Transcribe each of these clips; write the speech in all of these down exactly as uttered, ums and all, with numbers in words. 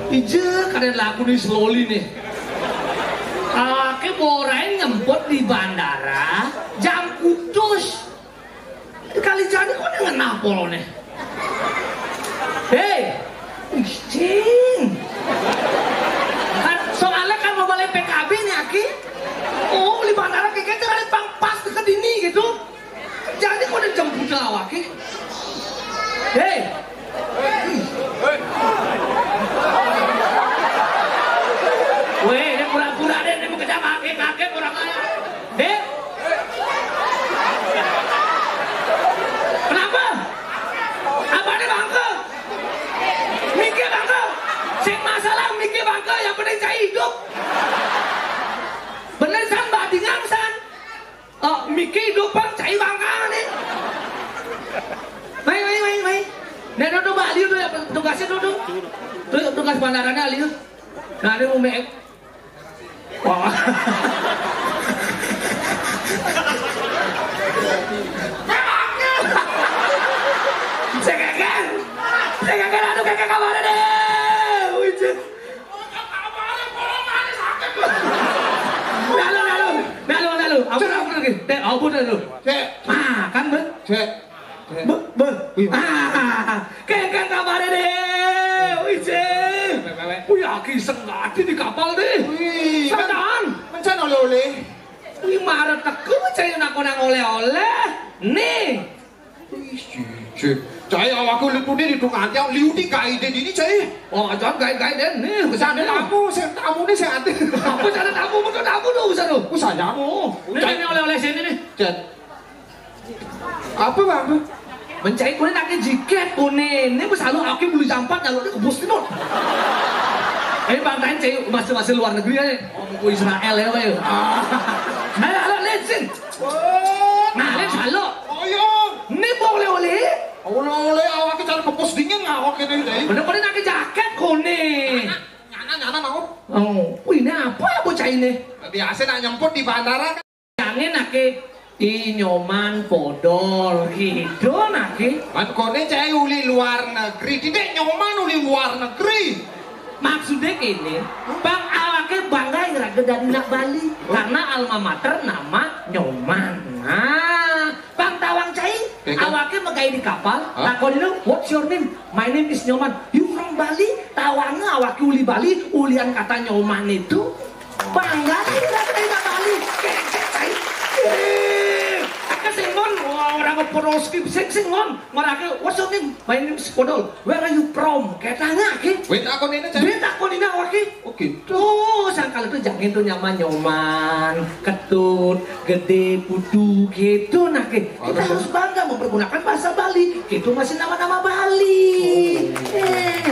Ije, kadén laku né si Loli né. Awaké borain nyemput di bandara, jam kutus. Kali jani kok dia ngenah poloné. Héi, ih, cing. Kan, soalnya kan mau balik P K B né, Aki. Oh, di bandara kayak gitu kan pang pas deket ini gitu. Jadi kok dijemput awaké. Héi. Wéh, ini pura-pura deh, ini mau kejam aké, kaget orang kaya. Dek. Kenapa? Apa nih bangke? Mikir bangke. Sing masalah mikir bangke, yang penting saya hidup. Bener san, bandingan san. Oh, mikir hidup bang, cai bangke nih. Mai, mai, mai, mai. Nek duduk balik dulu ya, tugasnya duduk. Tuh, tugas bandaranya liu. Nah, ini mau me-, wah. Segeger. Segeger, aduh, kayak kabarnya deh. Wih, cek. Lalu, lalu, lalu, lalu. Ampun, ampun lagi. Teh, ampun lalu. Cek. Ah, kan, Bang? Cek. Be, be. Wih. Ah, kayak kabarnya deh. Wih, cek. Wih, aki senggati di kapal deh. Wih, kan. Santaan. Mencan oleh-oleh. Wih, marah teke, cai nak konang oleh-oleh. Nih. Wih, cek. Cai awakku liu di tukang tiang, liu di gaé dini, cai. Oh, jangan gaé-gaé deh. Nih, ada tamu, saya tamu nih, saya ada. Apa ada tamu, betul tamu dong, bisa dong. Usah ya. Oh, ini, cai. Ini oleh-oleh sini nih. Cek. Apa, Bang? Mencai kuning, pakai jiket kuning. Ini pas lalu aki beli jampat, lalu dia kebus timur. Eh, Bang, tanya cai masih, masih luar negeri ya. Oh, mau Israel ya, Bang. Ah. Ayo, halo, lihat sini. Oh. Nah, lihat halo. Oh, iya. Ini bawa oleh-oleh. Oleh-oleh, awaknya cara kebus dingin, awak ini, cai. Bener-bener pakai jaket kuning. Nyana, nyana, mau. Oh, wih, ini apa bocah ini? Biasa nak nyemput di bandara kan. Jangan nake, "Ih, Nyoman podol," gitu nake. Man koné cai uli luar negeri, tidak Nyoman uli luar negeri. Maksudnya gini, Bang, awaké bangga iraga dadi anak Bali karena alma mater nama Nyoman. Nah, Bang, tawang cai, awaké megai di kapal, takon dulu, "What's your name?" "My name is Nyoman." "You from Bali?" Tawangé awaké uli Bali, ulian kata Nyoman itu. Bangga nih, udah kena Bali. Kecek, cai. Eh, aké sing ngon, wah, orang Poroski, sing, sing ngon. Ngorake, "What's your name?" "My name is Podol." "Where are you from?" Ketanya, ki. Wit, aku nene, cai. Wit, aku nene, awake. Oh, gitu. Oh, sangkal itu jangan tuh nyaman, Nyoman, Ketut, Gede, Putu, gitu, nah, ki. Kita harus bangga mempergunakan bahasa Bali. Itu masih nama-nama Bali. Oh. Eh.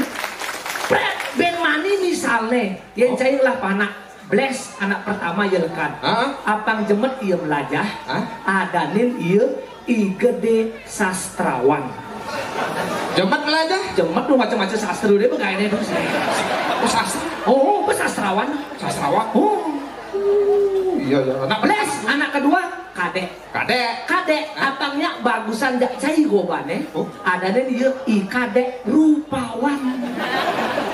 Pret, ben mani misalnya, yang cai lah panak. Bles, anak pertama ya lekan. Hah? Apang jemet iya melajah, adanin iya I G D sastrawan. Jemet melajah? Jemet lu macam-macam sastra dia begaine terus. Oh, sastra. Oh, sastrawan. Sastrawan. Oh. Iya, iya. Anak bles, anak kedua, kadek. Kadek. Kadek, apangnya bagusan jak cai gobane. Oh. Adanin iya I K D rupawan.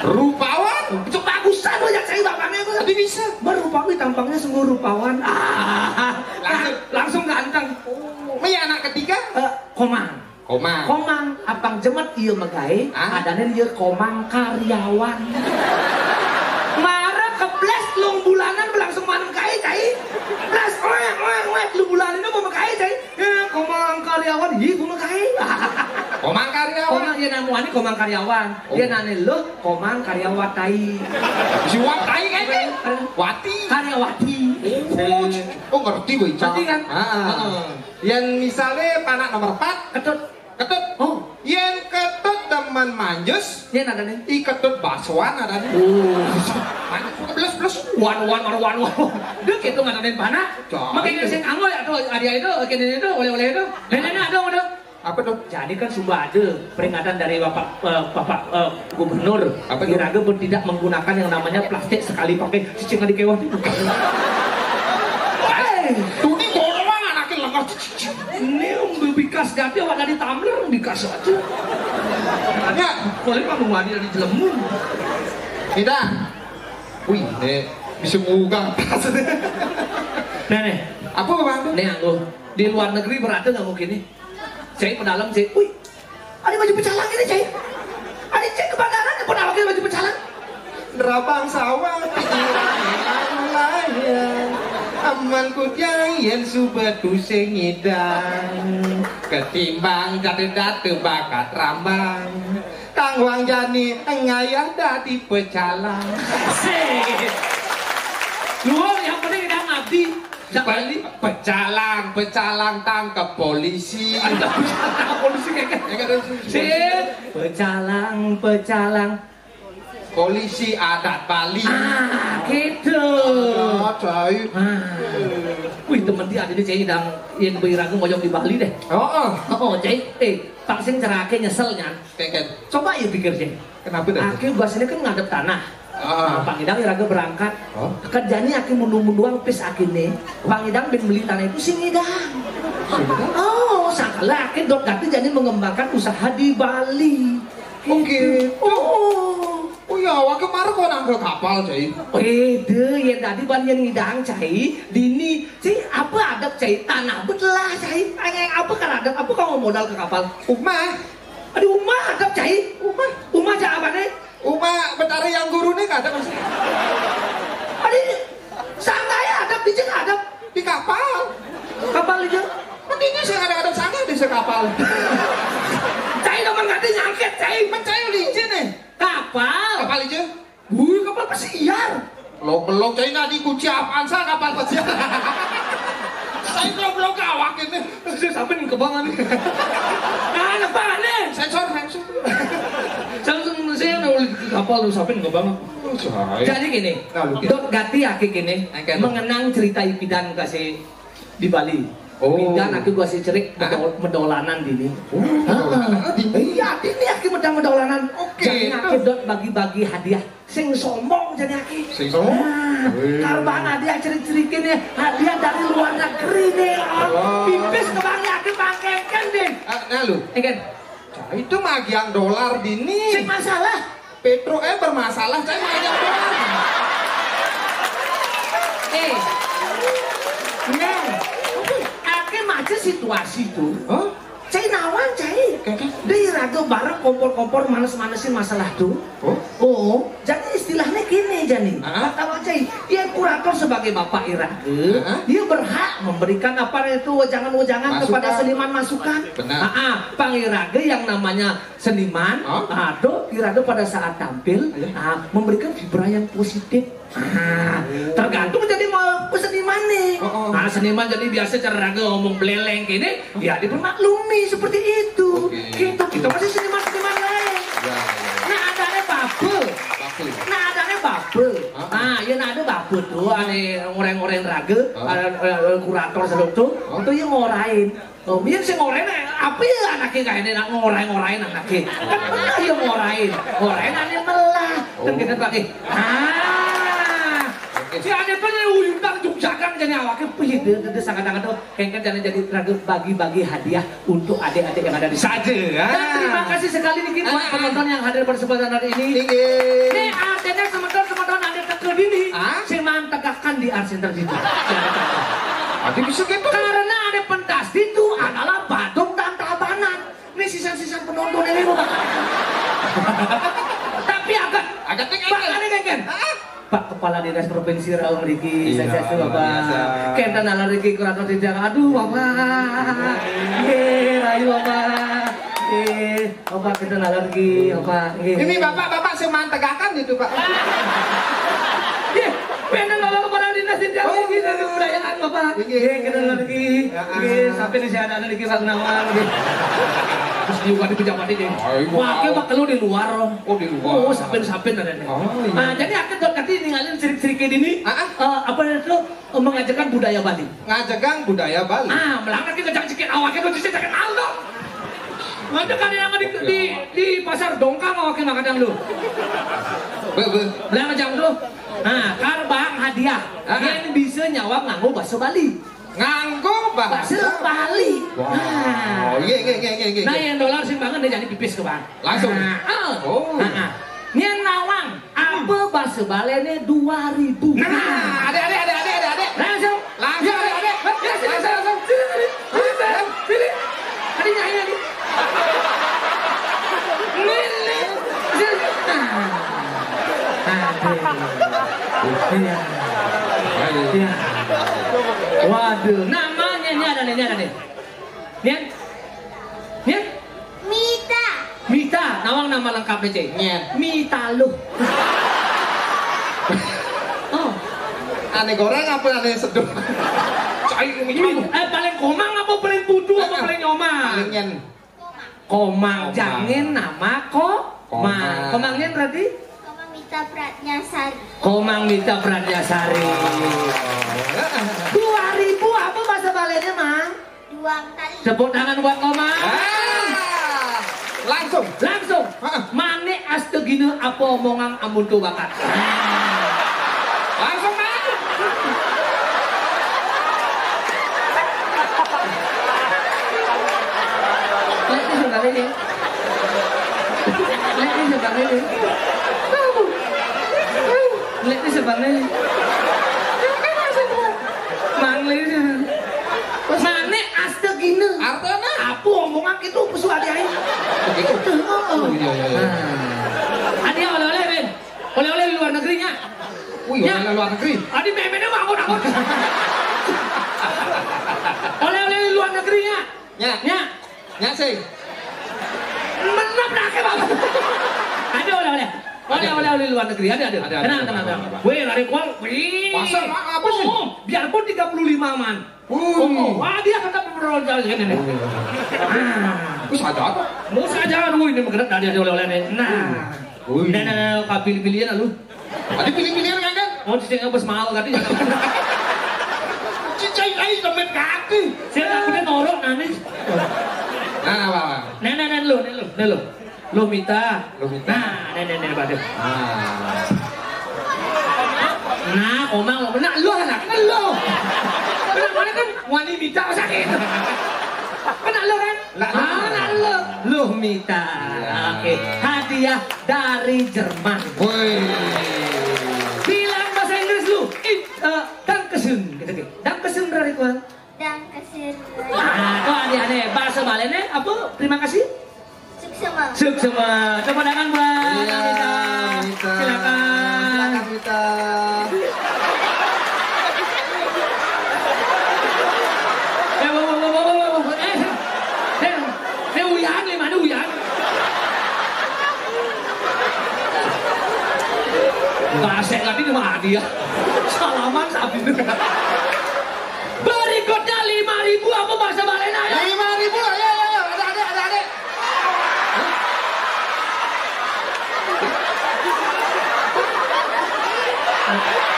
Rupawan? Itu bagusan lo jak cai bapaknya itu. Tapi bisa. Berupawi tampangnya sungguh rupawan. Ah, langsung, langsung ganteng. Oh. Iya, anak ketiga? Eh, Komang. Komang. Komang, apang jemet iya megae, adanin iya Komang karyawan. Mara kebles telung bulanan berlangsung manem kae, cai. Blas, oek, oek, oek, telung bulanan itu mau megae, cai. Ya, Komang karyawan, iya, gua megae. Komang karyawan? Komang, iya, namuannya Komang karyawan. Oh. Dia nanya lo, Komang karyawatai. Si Wak tai kan, cai? Wati. Karyawati. Oh, oh, ngerti gue, Cak. Ngerti kan? Ah. Heeh. Yang misalnya panak nomor empat. Ketut. Ketut. Oh. Yang Ketut teman manjus. Iya, ada nih. I Ketut basuan ada nih. Oh. Mana? Plus, plus. Wan, wan, wan, wan, wan. Dia gitu ngadain panak. Jangan. Makanya sing anggo ya tuh, ada itu, kene itu, oleh-oleh itu. Nenek ada, ada. Apa tuh? Jadi kan sudah ada peringatan dari Bapak, eh, Bapak, eh, Gubernur. Apa tuh? Iraga ber-, tidak menggunakan yang namanya plastik sekali pakai, cicing di kewah itu. Hei, tuh di bawah anaknya lengah. Ini yang bekas gati awak dari tumbler bekas aja. Ya, kalau emang mau mandi dari jelemu. Kita. Wih, nih bisa ngugang tas. Nah, nih. Apa, Bang? Nih, aku di luar negeri berarti nggak mungkin nih. Cai pedalem, Cai. Wih, ada baju pecalang ini, Cai. Ada Cai ke bandara nih, pun awaknya baju pecalang. Nerabang sawah, layang. Aman ku jang yen subetu sing ngidang. Ketimbang date-date bakat rambang. Kang Wang Jani ngayah dadi pecalang. Sip. Luar yang penting udah ngabdi. Jak Bali. Pecalang, pecalang tangkep polisi. Ada pecalang polisi kayak Ya kan? Sip. Pecalang, pecalang. Polisi adat Bali. Ah, gitu. Ah, cai. Ah. Wih, temen dia ada di Cai dang yang beriraga moyong di Bali deh. Oh, oh. Oh, Cai. Eh, pang sing cerake nyesel nyan. Kayak kan. Coba ya pikir, Cai. Kenapa dah? Akhir gua sini kan ngadep tanah. Ah. Nah, Pang Idang iraga berangkat. Oh. Kan jani akhir mundu-munduang pis akhirnya. Pang Idang bin beli tanah itu sing ngidang. Sing ngidang? Oh, sangkala akhir dot ganti jani mengembangkan usaha di Bali. Oh, gitu. Oh. Oh ya, awak kemarin kok nangkep kapal, Cai. Eh, deh, ya tadi ban yang ngidang, Cai. Dini, Cai, apa adab, Cai? Tanah betelah, Cai. Tanya apa kan adab? Apa kau modal ke kapal? Umah. Aduh, umah adab, Cai. Umah. Umah aja apa nih? Umah Betara yang guru nih nggak ada, Mas. Aduh, santai adab, di sini adab. Di kapal. Kapal aja. Mendingnya saya ada-ada santai di sekapal. Cai nomor nggak ada nyangket, Cai. Mencai licin nih. Kapal. Kapal aja. Wih, kapal pesiar. Lo belum, Cai, nadi kunci apaan sah kapal pesiar? Saya belum belum kawak ini. Saya sampai ke bangan. Nah, apa nih? Sensor, sensor. Saya langsung saya udah ulih ke kapal tuh sampai ke bangan. Oh, saya. Jadi gini, Nah, lu gini. Dot Gati aki gini Oke. Mengenang cerita Ipidan kasih di Bali. Oh. Ipidan aki gua si cerik Hah? medol- medolanan dini. Oh, Heeh. medolanan. Iya, dini aki medang medolanan. Oke. Jadi aki dot bagi-bagi hadiah. Sing sombong jadi aki. Sing sombong? Nah, Wih. Karbang hadiah cerik-cerikin ya. Hadiah dari luar negeri nih. Oh. Pipis ke bang aki bangkengkan deh. Ah, nah lu. Ikan. Nah, itu magiang dolar dini. Sing masalah. Petro eh bermasalah, saya magiang dolar. Eh. Nah, aki macet situasi tuh. Hah? Cai nawang, Cai. Kayak, kayak? Dia raga bareng kompor-kompor manes-manesin masalah tuh. Oh? Oh, jadi istilahnya gini, Jani. Ah? Pertama, Cai, dia kurator sebagai bapak iraga, Ah? Dia berhak memberikan apa itu wejangan-wejangan Masukan. Kepada seniman masukan. Benar. Ah, ah, pang iraga yang namanya seniman, Ah? Aduh, iraga pada saat tampil, Iya. Ah, memberikan vibra yang positif. Ah, tergantung jadi mau seniman nih. Oh, oh. Ah, seniman jadi biasa cara raga ngomong beleleng gini, ya dipermaklumi seperti itu. Oke. Gitu, kita masih seniman-seniman lain. Ya, ya, ya. Nah, adanya bubble. Bubble. Nah, adanya bubble. Ah. Ah, ya nah ada bubble tuh, ada orang-orang raga, Ah. Ada, ada kurator sedok tuh, Ah. Itu yang ngorain. Oh, biar sih ngorain, apa ya anaknya kayak ini nak ngorain-ngorain anaknya. Kan pernah ya ngorain, ngorain anaknya melah. Kan Oh. Kita pakai. Ah. Oke. Si ada pun yang uyutan jugjagan jadi awaknya, pih, dia, dia, dia sangat-sangat tuh. Kengken jadi, jadi raga bagi-bagi hadiah untuk adik-adik yang ada di sini. Saja, ya. Dan terima kasih sekali nih buat Ah. penonton yang hadir pada kesempatan hari ini. Tinggi. Nih, artinya semeton-semeton ada teka dini. Ah? Sing mantegakan di Art Center Dita. Nanti bisa gitu. Karena ada pentas itu adalah Badung dan Tabanan. Ini sisa-sisa penonton ini, Bapak. Tapi agak Agak tinggi. Pak, ada, Kengken? Ah? Pak Kepala Dinas Provinsi Riau mriki, Iya, sukses, luar Bapak. Biasa. Kenten ala niki kurator tidak. Aduh, Bapak. Nggih, rayu, Bapak. Nggih, Bapak kenten ala niki, Bapak. Nggih. Ini Bapak-bapak sing mantegaken itu, Pak. Nggih, kenten ala Kepala Dinas Dinas Oh, niki dari iya. Kebudayaan, Bapak. Nggih. Nggih, kenten ala niki. Ya, Nggih, ah. Sampai di sana niki, Pak Gunawan, nggih. Terus juga di pejabat ini. Ayo. Wah, Pak, kalau di luar. Oh, di luar. Oh, sampai-sampai ada nih. Oh, iya. Nah, jadi aku dot kati ninggalin sirik-sirik ini. Ah, ah. Eh, apa itu? Eh, mengajarkan budaya Bali. Ngajegang budaya Bali. Ah, melangkah kita jangan sikit awaknya tuh, jangan aldo. Ada kan yang di, di, di pasar Dongkang awaknya makan yang lu. Be, be. Bilang aja lu. Nah, karbang hadiah. Ah. Yang bisa nyawab nganggo bahasa Bali. Nganggo bahasa Bahasa Bali. Wow. Nah. Iya, iya, iya, iya, iya. Nah, yang dolar sing banget dia jadi pipis ke bang. Langsung? Nah, ah. Oh. Ah, ah. Nyen nawang, apa Sebalene dua ribu. Nah, adek, adek, adek, adek, adek, adek. Langsung. Langsung, adek, adek. Ya, sini, langsung, langsung. Sini, sini. Sini, sini. Adek nyanyi, adek. Nih, nih. Sini. Nah. Aduh. Iya. Iya. Waduh, namanya ini ada nih, ini ada nih. Nih. Nih. Mita. Mita, nawang nama lengkap nih, Cek. Nyet. Mita lu. Oh. Ane goreng apa ane sedot? Cai, eh, paling komang apa paling putu apa paling nyomang? Paling nyen. Komang. Komang. Jangin nama ko Komang. Komang. Komang nyen berarti? Komang Mita Pratnyasari. Komang Mita Pratnyasari. Dua ribu apa bahasa Balinnya, Mang? Duang tali. Tepuk tangan buat Komang. Ah, langsung. Langsung. Heeh. Mane astegine apa omongan amun tu bakat. Langsung, Mang. Lek ni sebenarnya ni. Lek ni sebenarnya ni. Lek ni sebenarnya ni. Mang Lili. Mane astegine. Artine? Apa omongan itu pesu adi ae. Begitu. Heeh. Oh, iya, iya, iya. Nah. Adi oleh-oleh, Ben. Oleh-oleh luar negeri nya. Wih, nya. Oleh luar negeri. Adi memene mah akun-akun. Oleh-oleh luar negeri nya. Nya. Nya. Nya sih. Menap dah ke bawah. Ada oleh-oleh. Oleh-oleh oleh luar negeri. Ada, ada. Ada, ada, tenang, ada, tenang, ada, tenang. Ada. Weh, lari kual. Wih. Masa, Mak, apa sih? Oh, biarpun tiga puluh lima man. Wih. Oh, oh, wah, dia kata pemberontak ini nih. Wih. Ah. Terus ada apa? Mau saja, aduh, ini mengenai tadi ada oleh-oleh nih. Nah. Wih. Nah, nah, nah, pilih-pilihan lalu. Tadi pilih-pilihan kan, kan? Oh, cicing apa semal tadi? Cicing ai demet kaki. Saya tak bener norok nangis. Nah, apa, apa? Nah, nah, nah, lo, nah, lo, nah, lo. Lo minta. Lo minta. Nah, nah, nah, nah, bagus. Nah. Nah, omang lo, nah, lo anak, nah, lo. Nah, mana kan wani minta sakit. Kena lo kan? Lah, ah, lah, lo, lo minta. Iya. Oke, hadiah dari Jerman. Woi. Bilang bahasa Inggris lu. Ih, eh, dankeschön, gitu, gitu. Dankeschön, Rari Kuang. Dankeschön. Nah, tuh aneh-aneh. Bahasa Balennya apa? Terima kasih. Suksema. Suksema. Tepuk tangan buat Iya, Anita. Anita. Silakan. Silakan, Anita. Eh, wo, wo, wo. Eh, eh, eh, Uyan, di mana Uyan? Basek lagi di mana dia? Salaman sabi. Berikutnya lima ribu apa bahasa Balennya, ya? Lima ribu, ayo, ayo, ayo. Ada, ada, ada, ada.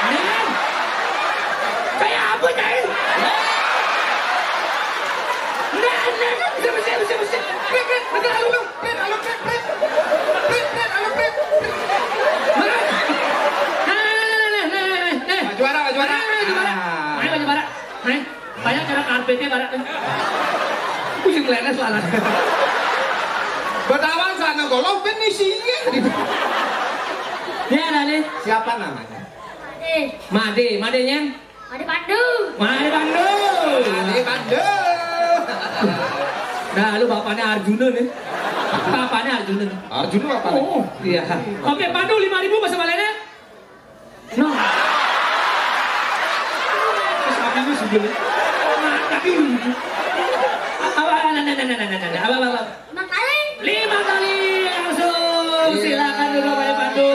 Nih. Kayak apa, Cai? Nah, nah, nah, bisa, bisa, bisa, bisa. Prit, prit, prit, alun, alun, prit, alun, prit, prit. Prit, prit, alun, prit, prit. Nah, nah, nah, nah. Pak Juara, Pak Juara. Nah, Juara. Ah. Ayo, Pak Juara. Hai, banyak cara karpetnya, Pak. Pusing leles lah. Betawan sana golong ben isinya. Ya, ada nih. Siapa namanya? Made. Made, Made, Nyen? Made Pandu. Made Pandu. Made Pandu. Nah, lu bapaknya Arjuna nih. Bapaknya Arjuna nih. Arjuna apa nih? Oh, iya. Oke, Pandu, lima ribu bahasa Balennya? No. Terus apinya sebelum. Nah, tapi apa, nah, nah, nah, nah, nah, nah, nah, apa, apa, apa? Lima kali. Lima kali langsung. Iya. Silakan duduk, Pak Pandu.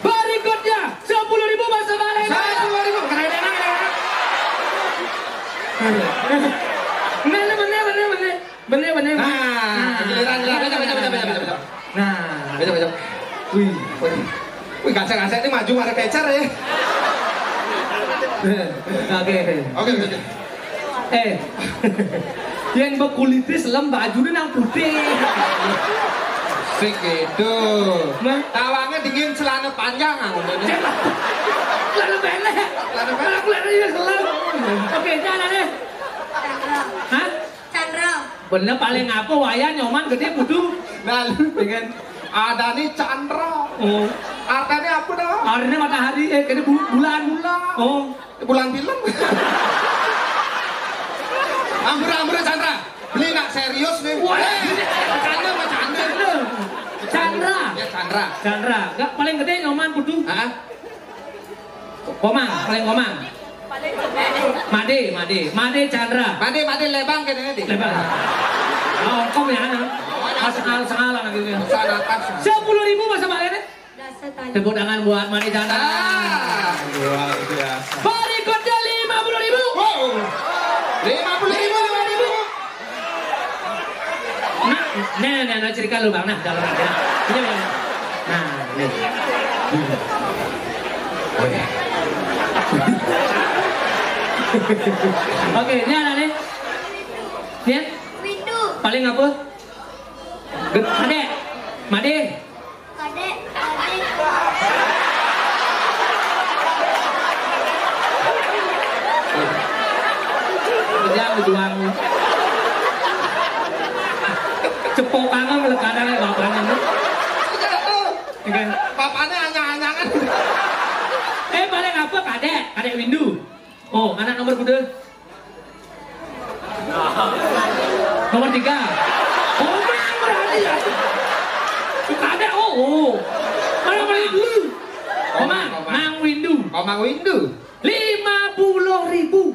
Berikutnya, sepuluh ribu bahasa Bali. Sepuluh ribu. Keren, keren, keren. Bener, bener, bener, bener. Bener, bener. Nah, giliran, giliran. Baca, baca, baca, baca, baca. Nah. Baca, baca. Wih, wih. Wih, kasek-kasek ini maju ada kecer ya. Oke. Oke, oke, oke. Eh. Yang bekulitis lem baju ini nang putih. Sik gitu. Nah. Tawangnya dingin celana panjang, ah, udah deh. Celana pendek. Celana pendek. Aku lari ya gelem. Oke, jangan deh. Hah? Chandra. Bener, paling apa wayah Nyoman gede butuh. Nah, lu. Ya kan? Adané Chandra. Oh. Artiné apa dah? Artiné matahari, eh, kena bu-, bulan. Bulan. Oh. Bulan film. Ambur-ambur Chandra. Beli nak serius nih. Wah. Eh, bercanda, bercanda. Chandra. Ya, Chandra. Chandra. Enggak, paling gede Nyoman kudu. Hah? Komang, paling Komang. Made, Made, Made Chandra. Made, Made Lebang kene di. Lebang. Oh, kom ya, nah. Asal-asalan gitu ya. Sepuluh ribu masa balik nih. Tepuk tangan buat Made Chandra. Ah, luar biasa. Berikutnya lima puluh ribu. Wow. Lima puluh ribu, lima ribu. Nah, nah, nah, nah, cerita lu, Bang. Nah, dalam aja. Ini, Bang. Nah, ini. Oh, ya. Oke, ini ada nih. Nih. Windu. Paling apa? Gede. Made. Kadek, kadek. Jangan berjuang. Cepok kangen melekadang ya bapaknya. Oke. Bapaknya anyang-anyangan. Eh, paling apa? Kadek, kadek Windu. Oh, anak nomor kuda. Nomor tiga. Komang berarti ya. Kadek, oh, oh. Mana paling dulu? Komang, Komang. Mang Windu. Komang Windu. Lima puluh ribu.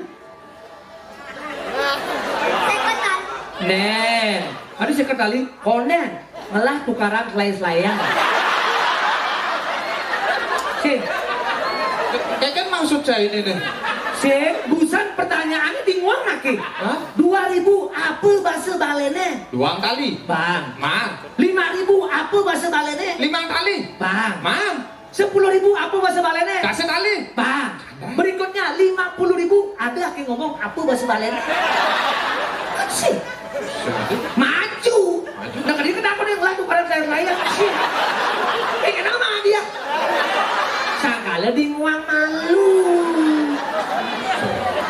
Nen. Aduh, sekali. Konen. Ngelah tukaran selai-selaian. Sih. Kayak kan maksud saya ini nih. Sih, busan pertanyaannya bingung lagi. Hah? Dua ribu apa bahasa Balene? Duang kali. Bang. Mang. Lima ribu apa bahasa Balene? Limang kali. Bang. Mang. Sepuluh ribu apa bahasa Balene? Dasa kali. Bang. Berikutnya lima puluh ribu ada yang ngomong apa bahasa Balene? Sih. Maju. Nah, dia kenapa dia ngelah tukaran saya lain? Sih. Eh, kenapa dia? Sangkala di nguang malu.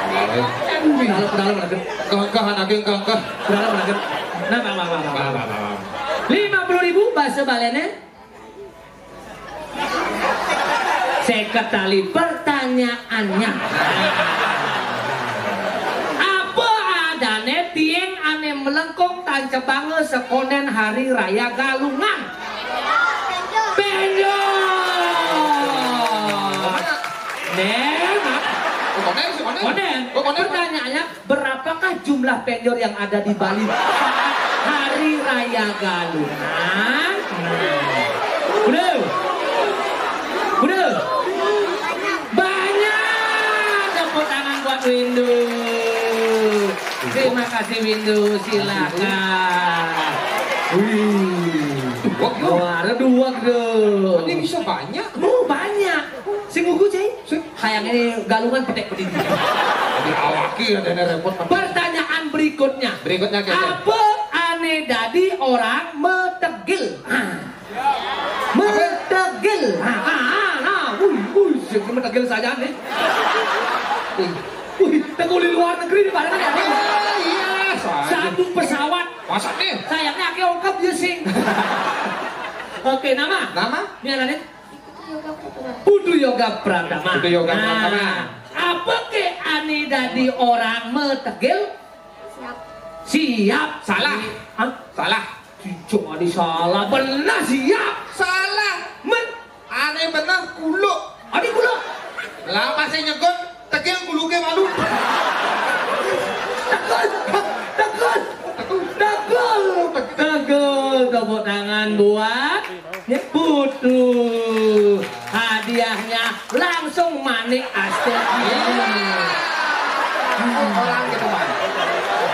Dalam, dalam lagi. Kengkeh, anak yang kengkeh. Dalam lagi. Nah, bang, bang, bang, bang. Lima puluh ribu bahasa Balene. Seket tali pertanyaannya. Apa adane tiing ane melengkung tancebanga sekonden hari raya Galungan? Penjor. Nen, Mak. Oh, konden, si konden. Konden. Oh, konden. Pertanyaannya, berapakah jumlah penjor yang ada di Bali saat hari raya Galungan? Udah. Udah. Banyak. Tepuk tangan buat Windu. Terima kasih, Windu. Silakan. Wih. Wah, ada dua, Gede. Ini bisa banyak. Mau banyak. Sing gugu, Cai. Sing. Kayak ini Galungan petek pedidi. Jadi awaki ada repot. Pertanyaan berikutnya. Berikutnya, Keke. Apa ane dadi orang metegil? Ah. Metegil. Ah, ah, ah, nah, wih, wih, sing metegil saja nih. Wih, wih, tegul di luar negeri nih, Pak. Oh, iya, saja. Satu pesawat. Masa nih? Sayangnya ake ongkep ya, sing. Oke, nama? Nama? Ini anaknya? Putu Yoga Pratama. Putu Yoga Pratama. Nah, apa ke ani dadi orang metegil? Siap. Siap. Salah. Hah? Salah. Cicok adi salah. Benar siap. Salah. Men. Ane benar kuluk. Adi kuluk. Lah, pas saya nyekut, tegil kuluke malu. Tegul. Tegul. Tegul. Tegul. Tepuk tangan buat Putu. Hadiahnya langsung manik aste. Orang gitu, Pak.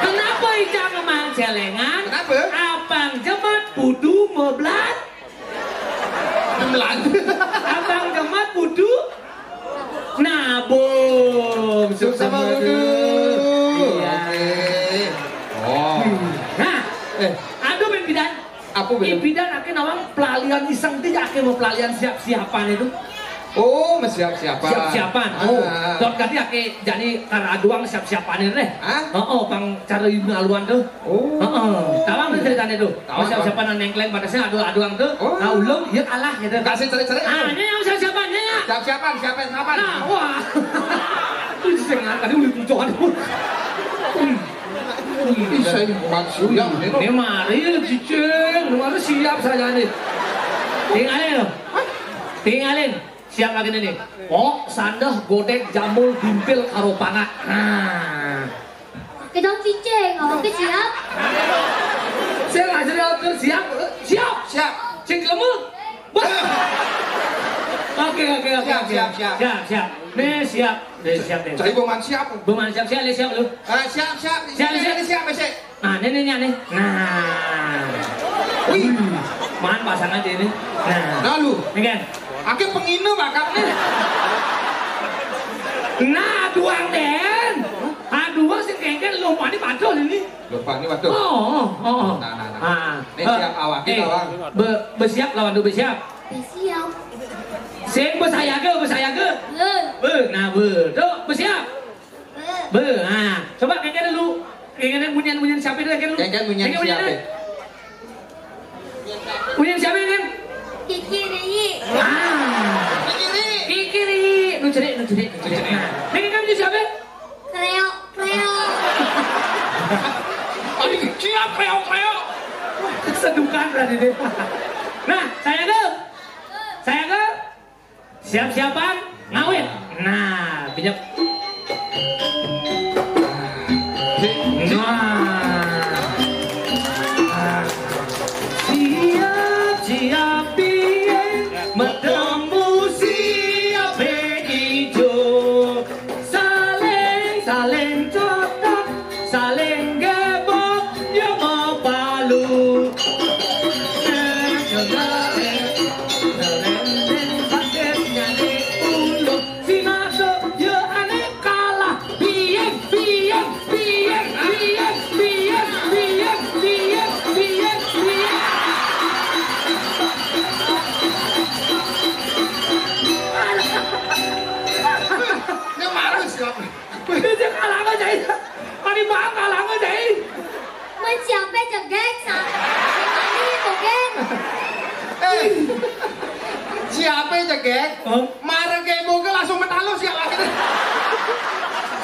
Kenapa Icang Mang Celengan? Kenapa? Apang jemat Putu meblat? Memelan. Apang jemat Putu nabung. Sukses sama Putu. Iya. Oke. Oh. Nah, eh, aduh, mimpidan. Apa bener? Impidan ake nawang pelalian iseng ti ake mau pelalian siap-siapan itu. Oh, siap-siapan. Siap-siapan. Oh, ah. Dot tadi ake jani karo aduang siap-siapan deh. Hah? Heeh, pang cara ibu aluan tuh. Oh. Heeh. Tawang tuh ceritanya tuh. Tawang, siap-siapan nang nengkleng pada sih adu aduang tuh. Oh. Nah, ulung, ya kalah gitu. Kasih cerai-cerai. Ah, ini yang siap-siapan, ya. Siap-siapan, siap-siapan. Nah, wah. Itu setengah tadi udah tujuan. Bisa ini kuat siap ini. Ini mari cicing, mari siap saja nih. Tinggalin loh. Tinggalin. Siap lagi nih. Oh, sandeh, godek, jamul, dimpil, karo pangak. Nah. Kita cicing, oke siap. Siap, siap, siap, siap. Siap. Siap. Sing gelem. Wah. Oke, oke, oke. Siap, siap, siap. Siap, siap. Nih siap. Nih siap nih. Jadi boman siap. Boman siap, siap, siap lu. Eh, siap, siap. Siap, siap. Ini siap, siap. Nah, ini nih, nih. Nah. Wih, man pasang aja ini. Nah. Lalu, ini kan. Ake pengine bakal nih. Nah, duang den. Aduh, sing kengken lho, pani padol ini. Lho, pani padol. Oh, oh, oh. Nah, nah, nah. Ah. Ini eh, siap awak eh, kita, Bang. Be, besiap lawan tuh besiap. Besiap. Sing besayaga, besayaga. Be. Be, nah, be. Tuh, besiap. Be, nah, coba kengken dulu. Kengken bunyian-bunyian siapa itu kengken dulu? Kengken bunyian siapa? Bunyian siapa kan? Kikiri. Ah. Kikiri. Kikiri. Nu cerik, nu cerik, nu cerik. Nah, kengken kan bunyian siapa? Kreo, kreo. Aduh, siap kreo, kreo. Sedukan berarti deh. Nah, saya ke. Saya ke. Siap-siapan ngawit. Nah, pinjam. Nah. Siap-siap piye, metemu siap ijo. Saling, saling cocok, saling gebok, yo mau palu. Sing masuk, yo ane kalah. Biyen, biyen, biyen, biyen, biyen, biyen, biyen, biyen. Ini marah siapa? Wih, dia kalah apa, Cai? Tadi malam kalah apa, Cai? Mun siape jegeg, sa-, sing wani mungkin. Eh, siape jegeg? Hah? Mareng ke mungkin langsung metalus ya, Pak.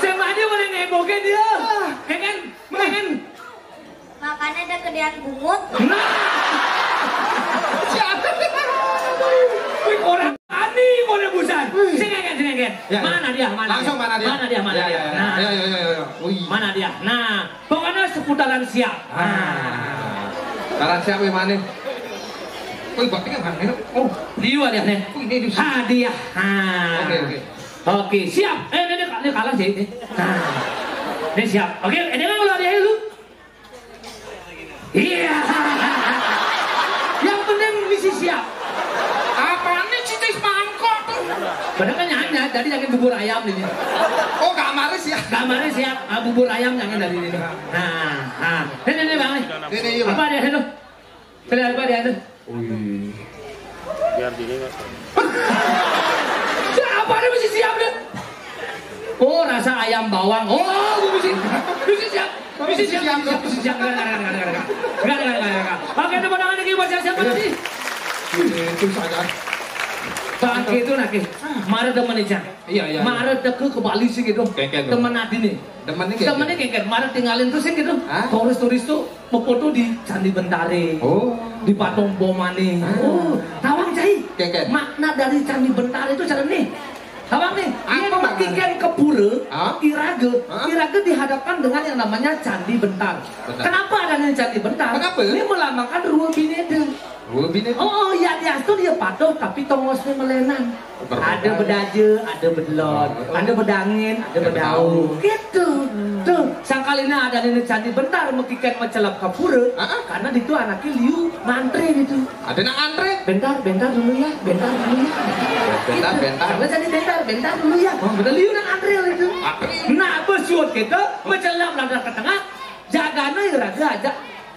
Sing wani mulai ngeboke dia. Ah. Ya kan? Mendingan. Makanya ada kedean bungut. Nah. Siapa? Wih, orang ani, orang busan. Wih. Sing ngeken, sing ngeken. Ya, ya. Mana dia? Mana dia? Langsung mana dia? Mana dia? Mana dia? Ya, ya, ya, ya, ya. Nah. Wih. Mana dia? Nah, pokoknya seputaran siap. Ah. Seputaran siap yang mana? Wih, bapak kan mana? Oh, dia dia nih. Oh, ini dia. Hadiah. Ah. Oke, oke. Oke, siap. Eh, ini, ini, ini kalah sih ini. Nah. Ini siap. Oke, ini kan kalau hadiah dulu. Iya. Yang penting misi siap. Apaan nih cicis mangkok tuh? Padahal kan nyanyi, jadi jangan bubur ayam ini. Oh, gak maris ya? Gak maris ya, ah, bubur ayam jangan dari ini. Nah, nah. Ini, ini, Bang. Ini, iya, Bang. Apa dia itu? Pilih apa dia itu? Wih. Biar dini, Pak. Siapa ada mesti siap deh? Oh, rasa ayam bawang. Oh, gue mesti, mesti siap. Mesti siap, mesti siap, mesti siap. Enggak, enggak, enggak, enggak, enggak, enggak. Enggak, enggak, enggak, enggak. Oke, tepuk tangan lagi buat siapa lagi? Itu saja. Bangke itu nake. Mara demen aja. Iya, iya, iya. Mara teke ke Bali sih gitu. Kengken tuh. Temen adine. Demennya kayak Temennya gitu. Kayak gitu. Mara tinggalin tuh sih gitu. Hah? Turis-turis tuh mau foto di Candi Bentare. Oh. Di Patung Bomane. Ah. Oh, tawang cai. Kengken. Makna dari Candi Bentare itu cara nih. Tawang nih, dia Apa maknanya? Mekiken ke pura, Hah? Iraga. Hah? Iraga dihadapkan dengan yang namanya Candi Bentar. Benar. Kenapa adanya Candi Bentar? Kenapa? Dia melambangkan Rua Bineda. Rua Bineda. Oh, ya diastu dia patuh tapi tongosnya melenan. Oh, berbeda. Ada bedaje, ada bedelon, Oh, oh. Ada bedangin, ada Ada bedau. Bedau. Gitu. Hmm. Tuh, sangkalina ada nini Candi Bentar mekiken mecelap ke pura. Ah, ah. Karena ditu anaknya liu ngantri gitu. Ada nak antri? Bentar, bentar dulu ya, bentar dulu ya. Bentar, Gitu. Bentar. Karena Candi Bentar, bentar dulu ya. Oh. Ada liu nak antri gitu. Ah. Nah, besuat kita, mecelap lah ke tengah, jagana raga aja.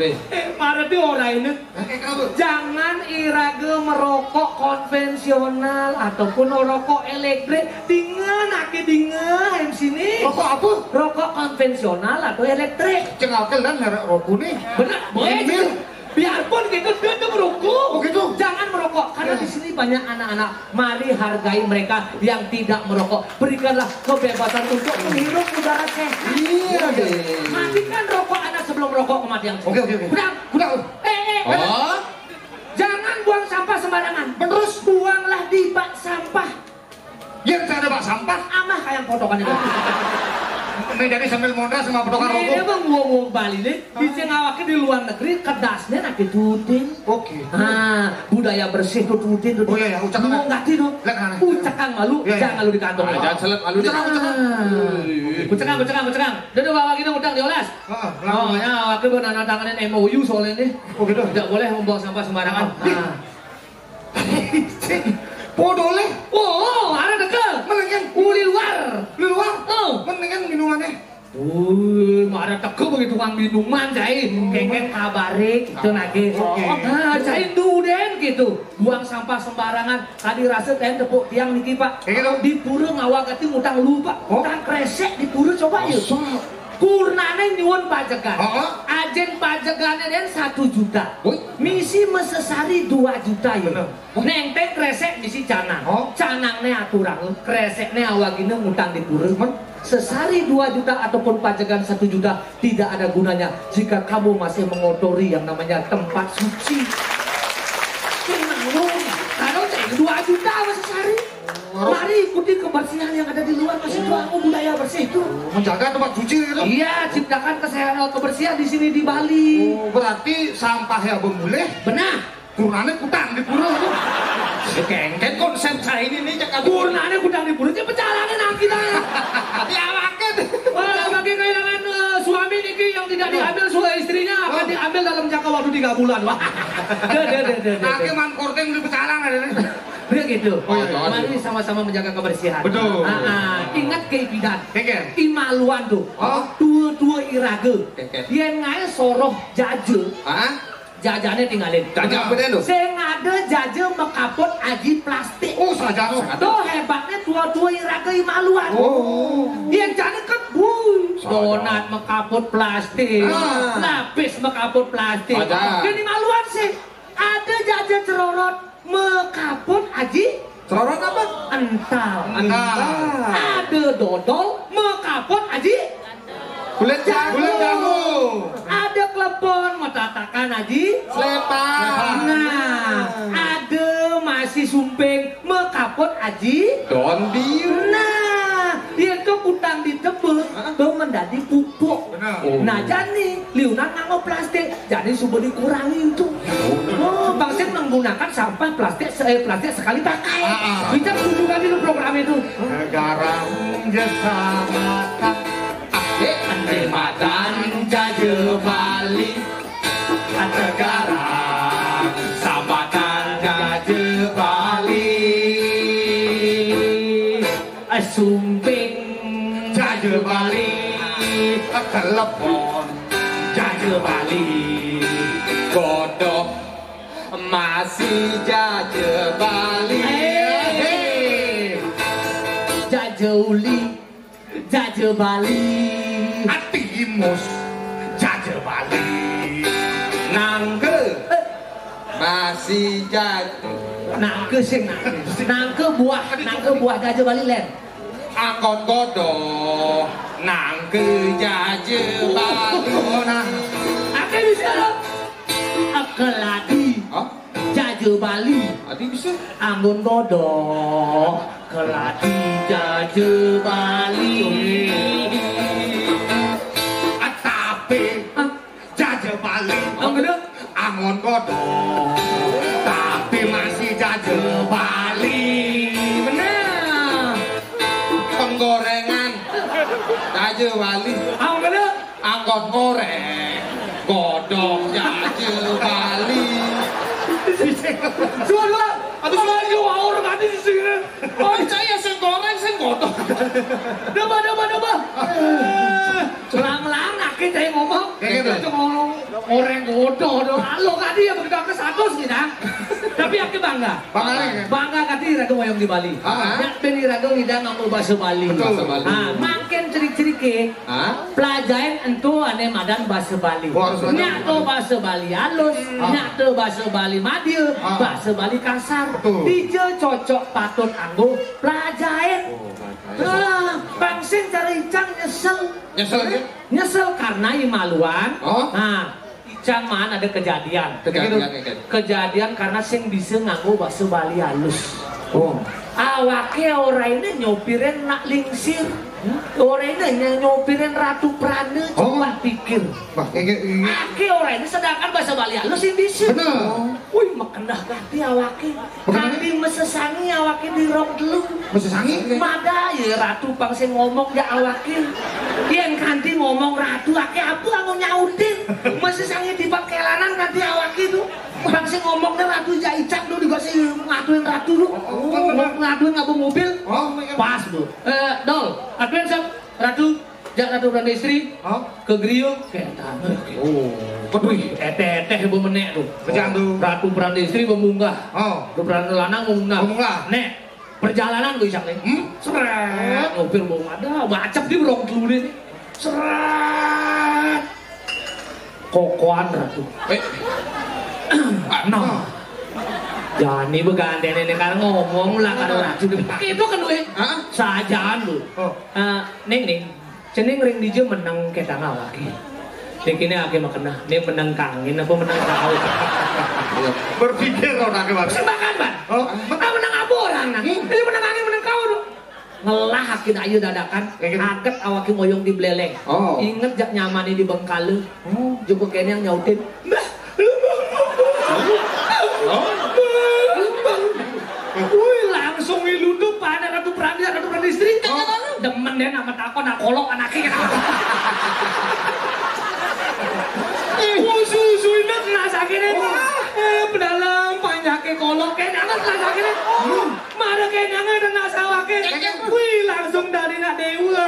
Eh, marep ora ini. Jangan irage merokok konvensional ataupun merokok elektrik. Dingin, ake dingin, M C ini. Rokok apa? Rokok konvensional atau elektrik. Cengkalke lan, merek rokok nih. Bener, boleh. Biarpun gitu, dia tuh merokok. Oh, gitu? Jangan merokok, karena di sini banyak anak-anak. Mari hargai mereka yang tidak merokok. Berikanlah kebebasan untuk menghirup udara sehat. Iya deh. Matikan rokok anak sebelum rokok kematian. Oke, oke, oke. Udah. Udah. Eh, eh, eh. Oh. Jangan buang sampah sembarangan. Terus? Buanglah di bak sampah. Yang ada bak sampah. Amah kayak potongan itu. Nih, jadi sambil mondar sama potongan rokok. Ini emang gua mau Bali nih. Di sing awake di luar negeri, kedasnya nak ditutin. Oke. Ah, budaya bersih tuh tutin tuh. Oh, iya, iya, ucak. Mau nggak tuh? Ucak malu, iya, iya, jangan lu di kantong. Ah, jangan selek malu deh. Ucak, ucak. Ah. Ucak, ucak, ucak. Dia udah bawa gini utang diolas. Heeh. Oh, ya, awake benar tanganin M O U soalnya nih. Oh, gitu. Tidak boleh membuang sampah sembarangan. Ah. Podo le. Oh, oh, ada dekel. Melengeng. Uli luar. Uli luar. Oh. Menengan minumannya. Wih, marep teko begitu tukang minuman, cai. Kengken kabare gitu nake. Oke. Nah, cai duden gitu. Buang sampah sembarangan. Tadi rasa ten tepuk tiang niki, Pak. Kayak gitu. Di pura ngawagati ngutang lu, Pak. Oh. Ngutang kresek di pura, coba yuk. Masa? Kurnane nyuwun pajegan. Heeh. Ajin pajegane den satu juta. Woi. Misi mesesari dua juta ya. Bener. Neng teng kresek misi canang. Oh. Canangne aturang, kresekne awagine ngutang di pura. Sesari dua juta ataupun pajegan satu juta tidak ada gunanya jika kamu masih mengotori yang namanya tempat suci. Tenang, kalau cek dua juta masih sehari. Mari ikuti kebersihan yang ada di luar, masih doang budaya bersih itu. Menjaga tempat suci gitu. Iya, ciptakan kesehatan, kebersihan di sini di Bali. Oh, berarti sampah ya boleh. Benar. Kurnane kutang di pura itu. Kengken konsep saya ini nih, cek aku. Kurnane kutang di pura, cek pecalane nang kita ya. Tapi awake. Wah, bagi kehilangan, eh, suami niki yang tidak diambil suami istrinya akan diambil dalam jangka waktu tiga bulan. Wah. Deh, deh, deh, deh, deh. Ake man korting di pecalang ada nih. Dia gitu. Oh, iya, iya. Mari sama-sama menjaga kebersihan. Betul. Ah, ah. Ingat keipidan. Kengken. Imaluan tuh. Oh. Tua-tua irage. Kengken. Yen ngae soroh jaje. Hah? Jajane tinggalin. Jaja apa deh lu? Sing ada jaja mekaput aji plastik. Oh, saja. Tuh hebatnya tua-tua irage imaluan. Oh. Yen jane kebun. Saja. Donat mekaput plastik. Ah. Lapis mekaput plastik. Saja. Yen imaluan sih. Ada jaja cerorot mekaput aji. Cerorot apa? Ental. Ental. Ada dodol mekaput aji. Kulit jagung. Kulit jagung. Ada klepon metatakan aji. Slepan. Nah, ada masi sumping mekaput aji. Don biu. Nah, yen to kutang ditebus, to mendadi pupuk. Benar. Oh. Nah, jani liunan nganggo plastik, jani suba dikurangi itu. Oh, bangsin menggunakan sampah plastik se-, eh, plastik sekali pakai. Ah, ah. Bisa setuju kan itu program itu? Negara jasa mata. Eh, ande madan jaja Bali. Negara sambatan jaja Bali. Sumping jaja Bali, telepon jaja Bali, godok masih jaja Bali. Hei. Jaja uli, jaja Bali. Atimus, jaja Bali. Nangke, masih jaja. Nangke sing nangke. Nangke buah, nangke buah jaja Bali, Len. Anggon godong nangke jaja Bali. Nah. Ake bisa lo. Keladi. Hah? Jaja Bali. Adi bisa. Anggon godong keladi jaja Bali. Atape. Hah? Jaja Bali. Anggon godong. Tapi masih jaja Bali. Bener. Penggorengan. Jaja Bali. Anggon godong. Anggon goreng. Godong jaja Bali. Suara. Aduh, suara. Ayo, orang tadi di sini. Oh, saya sing goreng, sing godong. Daba, daba, daba. Eh, pelang-pelang, ake saya ngomong. Kayak gitu. Saya ngomong. Orang bodoh dong. Lo kadi ya begitu ke satu sih dah. Tapi aku bangga. Bangga nih, kan? Bangga kadi raga ngoyong di Bali. Ah. Ya, bini raga ngidang nganggo bahasa Bali. Betul. Bahasa Bali. Ah, makin cerik-cerik ke. Ah. Pelajain ento ane madan bahasa Bali. Oh, harus belajar. Nyak to bahasa Bali halus, ah, nyak to bahasa Bali madya, ah, bahasa Bali kasar. Betul. Dija cocok patut anggo pelajain. Oh, pelajain. Ah, bangsin cara icang nyesel. Nyesel, ya? Nyesel karena imaluan. Oh. Nah, icang maan ada kejadian. Kejadian, ya, kan? Kejadian karena sing bisa nganggo bahasa Bali halus. Oh. Awake ora ini nyopirin nak lingsir. Ora ini nyopirin Ratu Prana, oh, coba pikir. Wah, kayak, kayak, kayak. Ake ora ini sedangkan bahasa Bali halus sing bisa. Bener. Wih, makenah ganti awake. Makenah? Kanti mesesangi awake di rong telu. Mesesangi? Mada ya ratu pang sing ngomong ya awake. Yen kanti ngomong ratu ake apa mau nyautin. Mesesangi di pakelanan kanti awake tuh. Pang sing ngomongnya ratu ya icak tuh dikasih ngaduin ratu tuh. Oh, oh, oh. Ngaduin ngabung mobil. Oh, iya. Pas, Bu. Eh, Dol, aduin, Sob. Ratu, jak Ratu Prandestri, hah? Ke griya, ketan. Oh. Wih, eteh-eteh bu menek tuh. Pejang tuh. Ratu Prandestri bu munggah. Oh. Ratu Prandestri lanang bu munggah. Bu munggah. Nek, perjalanan bu isang nih. Hmm? Seret, ngopir bu ada, macet di rong telu nih. Seret. Kokoan Ratu. Eh. Nah. Jani begandene nek kan ngomong lah karo Ratu. Pakai itu kan duwe. Hah? Sajaan lu. Oh. Eh, Ning, Ning. Cening ring dija meneng ketang awake. Ning kene ake makenah, ning meneng kangin apa meneng kau? Berpikir kau nak, Bang. Sing makan, Bang. Oh. Ah, meneng apa orang nang? Hmm. Iya, meneng kangin, meneng kau tu. Ngelah ake dayu dadakan, kayak gitu. Aget awake ngoyong di Beleleng. Oh. Inget jak nyamane di Bengkale. Oh. Joko kene yang nyautin. Mbah. Oh. Wih, langsung ilu tuh pada Ratu Prandi, Ratu Prandi istri. Oh. Demen deh nama takon nak kolok anaknya. Usus inget nasakene. Wah. Eh, pedalem panjake kolok, kayak anget nasakene. Hmm. Mara kenyange dengan sawake. Kenyange. Wih, langsung dari nak dewa.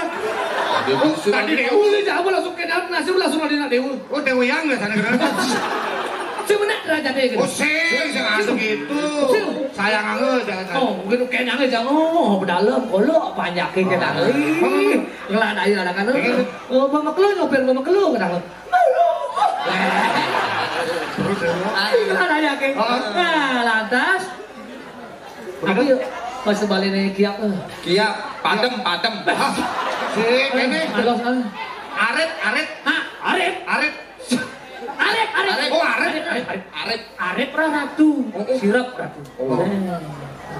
Dia bungsu. Tadi dewa. Wih, jawab langsung ke dalam nasi, langsung dari nak dewa. Oh, dewa yang nggak sana kena. Si benar derajatnya gitu. Oh, sing, sing asem gitu. Sing. Sayang anget, jangan. Oh, mungkin kenyange jangan. Oh, dalam kalau panjake kenyange. Ih, ngelah air ada kan. Iya. Oh, mama kelu nyopir, mama kelu kenapa? Terus ya. Ada ya, Keng? Oh. Nah, lantas Aku yuk, pas sebaliknya kiap. Eh. Kiap, padem, padem. Ah, si ini. Alos, ah. Arit, arit. Hah? Arit? Arit. Arit, arit. Arit. Oh, arit. Arit, arit, arit. Arit. Arit ra ratu. Oh, oh. Sirep ratu. Oh. Eh.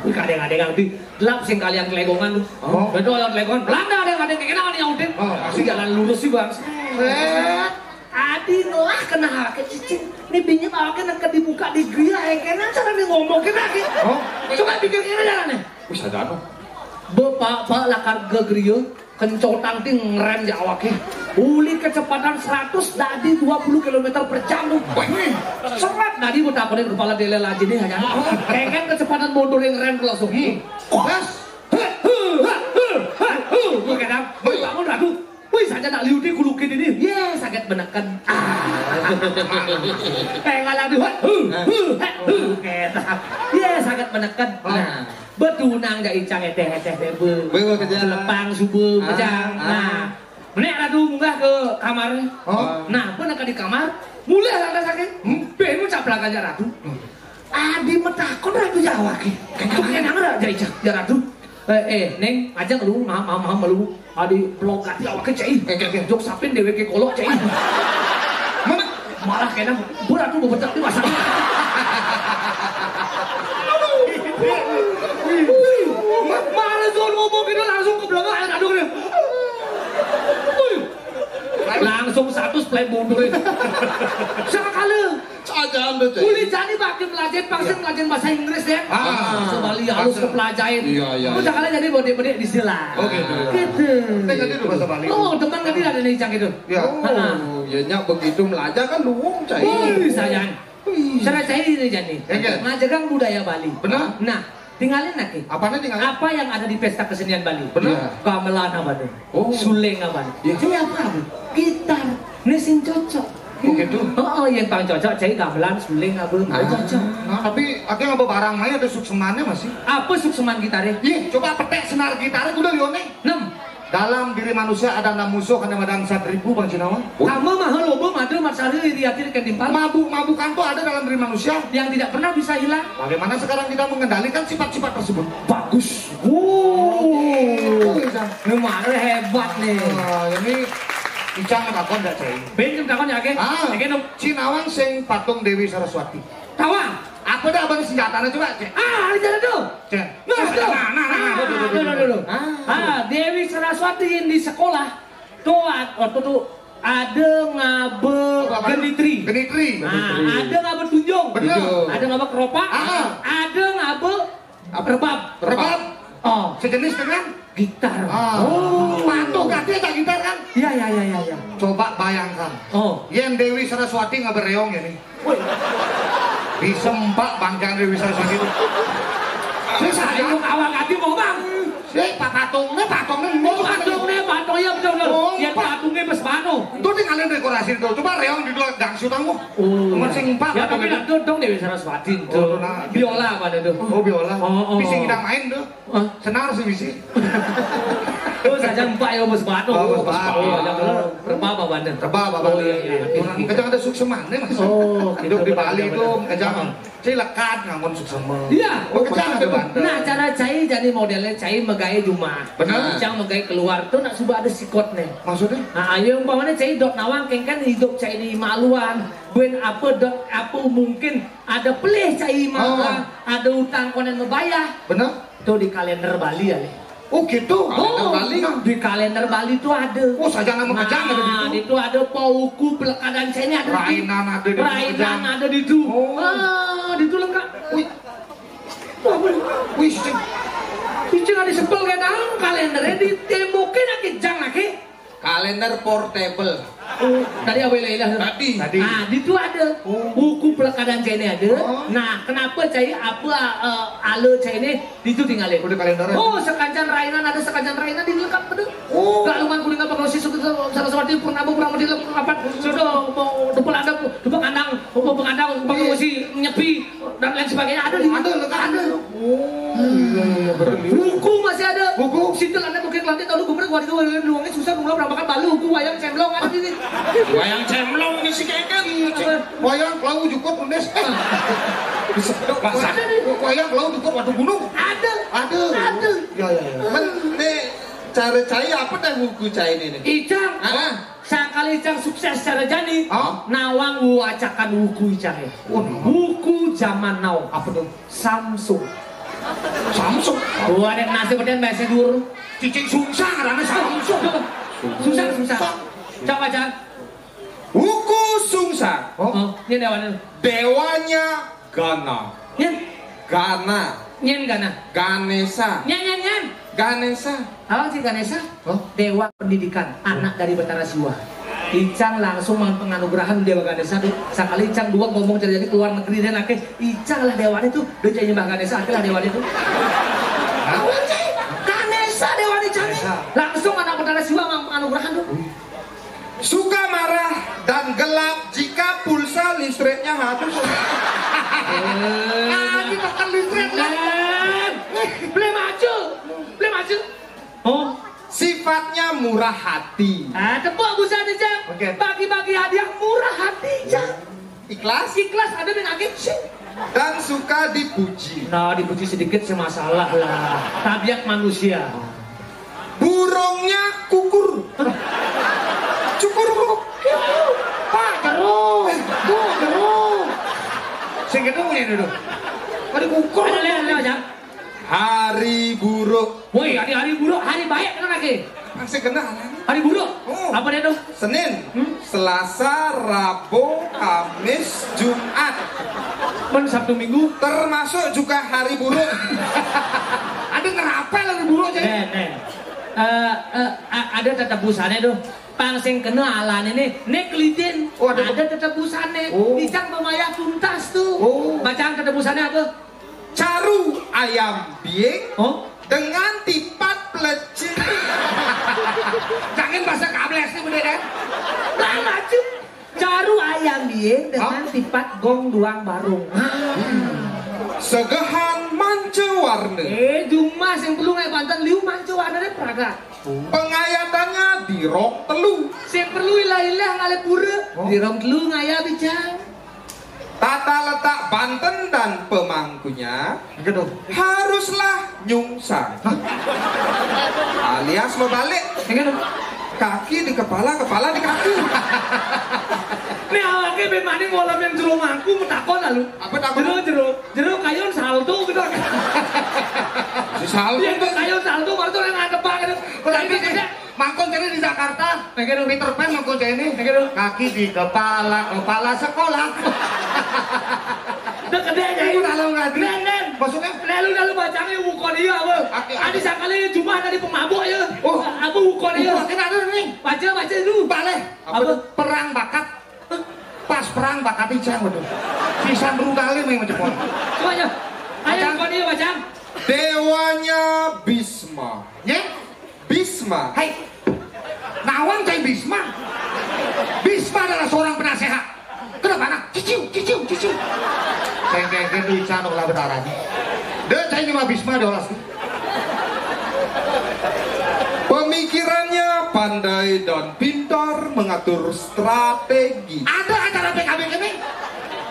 Wih, kadang-kadang di gelap sing kalian kelegongan tuh. Oh. Betul yang kelegongan. Belanda ada yang ada yang kena nih, Udin. Oh, pasti jalan lurus sih, Bang. Set. Adi ngelah kena hake cicing. Ni bini awake nang ke dibuka di griya, eh, kena cara ni ngomong kena ke. Oh? Coba pikir kena jalan ni. Wis ada anu. Bapak, pak lakar ke griya, kencotang ti ngerem ya awake. Uli kecepatan seratus dadi dua puluh kilometer per jam tu. Wih. Seret dadi mau takonin kepala dele lagi ni aja. Oh. Kengken kecepatan mundur yang ngerem langsung. Hmm. Gas. Heh, heh, heh, heh, heh, heh. Gua kena. Wih, bangun ragu. Wih, saja nak liuti kulukin ini. Ye, sakit meneken. Ah. Eh, ngalah di, huh, huh, huh, huh, huh, kena. Ye, sakit meneken. Oh. Nah, betunang ja icang eteh-eteh deh, Bu. Bu, Bu, kerja. Lepang subuh, ah, kerja. Ah. Nah, menek radu munggah ke kamar. Oh. Nah, pun ke di kamar, mulai lantas sakit. Hmm? Benu cap belakang ja radu. Hmm. Adi metakon radu Jawa ki. Tuh kenang ra ja icang ja radu. Eh, eh, Neng, aja lu, maaf, maaf, maaf, lu. Adi blok ati awake cai. Eh, eh, eh. Jok sapin deweke kolok cai. Mana? Malah kena berat tuh bebetak di masa. Wih, ma-, malah soal ngomong gitu langsung ke belakang air aduk dia. Wih. Langsung satu play mundur. Sama kali. Sajaan tuh, Cai. Boleh jadi bagi pelajaran, pasti pelajaran bahasa Inggris ya. Ah. Bahasa Bali halus bahasa kepelajaran. Iya, iya, iya. Udah kalian jadi bodek-bodek di sila. Oh, gitu. Gitu. Saya ngerti tuh bahasa Bali. Oh, teman kan tidak ada nih, Cang, gitu. Ya. Oh, heeh. Ya, nyak begitu belajar kan luwung, Cai. Wih, sajaan. Wih. Cara Cai ini jadi. Ya, kan? Ngajarkan budaya Bali. Benar. Nah, tinggalin lagi. Apanya tinggalin? Apa yang ada di pesta kesenian Bali? Benar. Iya. Gamelan apa tuh? Oh. Suling apa tuh? Iya. Ini apa, Bu? Gitar. Ini sing cocok. Oh, gitu. Oh, oh, yang paling cocok cai gamelan, suling, apa? Oh, cocok. Nah, tapi ada yang apa barang main ada suksemannya masih? Apa sukseman gitarnya? Iya, coba petek senar gitarnya udah lione. Enam. Dalam diri manusia ada enam musuh karena madang sat ribu, Bang Cinawa. Sama mahal lobo madu marsari iri hati ketimpal. Mabuk-mabukan tuh ada dalam diri manusia yang tidak pernah bisa hilang. Bagaimana sekarang kita mengendalikan sifat-sifat tersebut? Bagus. Wow. Itu bisa. Ini mana hebat nih. Nah, ini Icang takon nggak cai? Ben takon ya, Ake? Ah, Ake dong. Cinawang sing patung Dewi Saraswati. Tawang. Apa dah abang senjatanya coba, Cek? Ah, ada jalan tuh. Cek. Nah, tuh. Nah, nah, nah, nah, tuh, tuh, tuh, tuh, tuh. Ah. Ah, Dewi Saraswati yang di sekolah tuh, waktu tuh ada ngabe genitri. Genitri. Nah, ada ngabe tunjung. Bener. Ada ngabe keropak. Ah. Ada ngabe rebab. Rebab. Oh. Sejenis dengan gitar. Ah. Oh. Patuh gak dia tak gitar kan? Iya, iya, iya, iya, iya. Coba bayangkan. Oh. Yang Dewi Saraswati ngabe reong ya nih. Woi. Bisa empat bangkang Dewi Saraswati itu. Saya sayang awak hati mau bang. Saya pak patungnya, patungnya ini. Oh, patungnya, patungnya betul betul. Oh, ya, patungnya pas mano. Itu tinggalin dekorasi itu. Coba reong di luar dangsutan mu. Oh, masih empat. Ya, tapi dangdut dong Dewi Saraswati itu. Oh, nah. Biola apa ada tuh? Oh, biola. Oh, oh. Bisa kita main tuh. Senar sih bisa. Oh, saja empat ya, Bos Batu. Oh, Bos Batu. Oh, ya, bener. Rebab apa ada? Rebab apa ada? Oh, iya, iya. Orang kejang ada sukseman nih, Mas. Oh, hidup di Bali itu kejang. Cai lekat nganggon suksema. Iya. Oh, kejang ada banten. Nah, cara cai jadi modelnya cai megai jumah. Benar. Cang megai keluar tuh nak suba ada sikot nih. Maksudnya? Nah, ayo umpamanya cai dot nawang kengken hidup cai di maluan. Buen apa dot apa mungkin ada pelih cai maluan, ada utang konen membayar. Benar. Tuh di kalender Bali ya, Le. Oh gitu. Kalender Bali. Di kalender Bali tuh ada. Oh, saja nama kejang ada di itu. Itu ada pauku pelekadan saya ini ada di itu. Rainan ada di itu. Rainan ada di itu. Oh. Ah, di itu lengkap. Wih. Wah, wih. Wih, sing. Itu ada sepel kan, ah, kalendernya di temboknya nak kejang lagi. Kalender portable. Oh, tadi apa ilah? Tadi. Tadi. Nah, di itu ada. Oh. Buku pelekadan cai ini ada. Oh. Nah, kenapa cai apa, eh, ala cai ini di itu tinggalin? Udah kalender. Oh, sekancan rainan ada sekancan rainan di lengkap betul. Oh. Gak lumayan kuliah apa kalau si suku Saraswati pernah apa pernah di lengkap apa sudah mau depan ada depan kandang mau pengandang mau si nyepi dan lain sebagainya ada di ada lengkap ada. Oh, iya, iya, betul. Buku masih ada. Buku. Sintil ada mungkin nanti kalau gubernur gua itu luangnya susah gua berapa kan balu buku wayang cemlong ada di sini. Wayang cemlong ini si keken. Wayang kelau jukut unes. Bisa dok bahasa. Ada nih. Wayang kelau jukut waktu gunung. Ada. Ada. Ada. Ya, ya, ya. Men, nih, cara cai apa teh buku cai ini nih? Icang. Ah. Sakali Icang sukses secara jani, nawang wacakan wuku Icang ya. Wuku zaman now. Apa tuh? Samsung. Samsung. Gua ada nasi beden bahasa dulu. Cicing sungsang karena Samsung. Susah, susah. Coba, Cang. Wuku sungsang. Oh, ini dewan. Dewanya Gana. Nyen. Gana. Nyen Gana. Ganesa. Nyen, nyen, nyen. Ganesa. Apa sih Ganesa? Hah? Dewa pendidikan, anak dari Betara Siwa. Icang langsung mangan penganugerahan Dewa Ganesa tuh. Sakali Icang dua ngomong jadi keluar negeri dan akhir Icang lah dewa itu, udah jadi Mbah Ganesa, akhirlah dewa itu. Hah? Ganesa dewa Icang. Ganesa. Langsung anak Betara Siwa mangan penganugerahan tuh. Suka marah dan gelap jika pulsa listriknya habis. Ah, ditekan listrik lah. Beli maju, beli maju. Oh, sifatnya murah hati. Ah, tepuk busa aja. Oke. Bagi-bagi hadiah murah hati, Cak. Ikhlas? Ikhlas ada yang agen sih. Dan suka dipuji. Nah, dipuji sedikit sih masalah lah. Tabiat manusia. Burungnya kukur. Cukur kukur. Pak Jero, Bu Jero. Sing gedung ini dulu. Ada kukur. Ada lewat lewat ya. Hari buruk. Woi, hari hari buruk, hari baik kan lagi. Masih kena hari. Hari buruk. Oh. Apa dia tuh? Senin, hmm? Selasa, Rabu, Kamis, Jumat. Pun Sabtu Minggu. Termasuk juga hari buruk. Ada ngerapel hari buruk aja. Nih, nih. Eh, eh, ada tetap busanya tuh. Pang sing kena alan ini, nih kelidin. Oh, ada, ada tetap busanya. Oh. Icang pemayah tuntas tuh. Oh. Bacaan tetap busanya apa? Caru ayam biing. Oh? Dengan tipat pelecing. Jangan bahasa kables nih bener kan? Nah, maju. Baru ayam biing dengan tipat gong duang barung. Segehan manca warna. Eh, jumah sing perlu ngai banten liu manca warna deh pragat. Pengayatannya di rong telu. Sing perlu ilah-ilah ngalih pura. Oh. Di rong telu ngayah bicang. Tata letak banten dan pemangkunya haruslah nyungsang. Hah? Alias mebalik. Kaki di kepala, kepala di kaki. Nih awake ben mani ngolah yang jero mangku metakon lalu. Apa takon? Jero, jero, jero kayun salto gitu. Si salto. Iya, itu kayun salto baru tuh yang ngadep gitu. Berarti tidak. Mangkon cene di Jakarta. Peter Pan mangkon cene. Kaki di kepala, kepala sekolah. Udah gede aja. Iku tak tahu ngerti. Nen, Nen. Maksudnya? Lalu, lalu bacanya wukon iya apa? Adi sakali jumah tadi pemabuk ya. Oh. Apa wukon iya? Wukon ada nih. Baca, baca dulu. Balik. Apa? Perang bakat. Pas perang bakat ijang, waduh. Pisan brutale main macam. Coba ya. Ayo, wukon iya, bacang. Dewanya Bisma. Ya? Bisma. Hai. Nawang cai Bisma. Bisma adalah seorang penasehat. Kenapa anak? Ciciu, ciciu, ciciu. Kengkeng duit sana ulah betaran. Deh, cai ini mah Bisma diolas. Pemikirannya pandai dan pintar mengatur strategi. Ada acara P K B ini.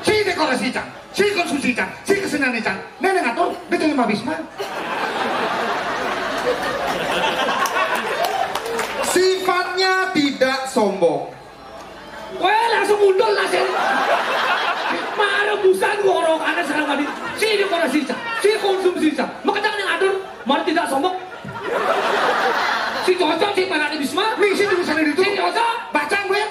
Si dekorasi cang. Si konsumsi cang, si kesenian cang. Nenek ngatur, dia jadi mabisma. Sifatnya tidak sombong. Weh, langsung mundur lah sih. Marah busan gua orang anak sekarang tadi. Si dekorasi cang, si konsumsi cang. Makanya yang atur, marah tidak sombong. Si cocok si mana di bisma. Misi tulisannya itu. Si cocok. Baca gue.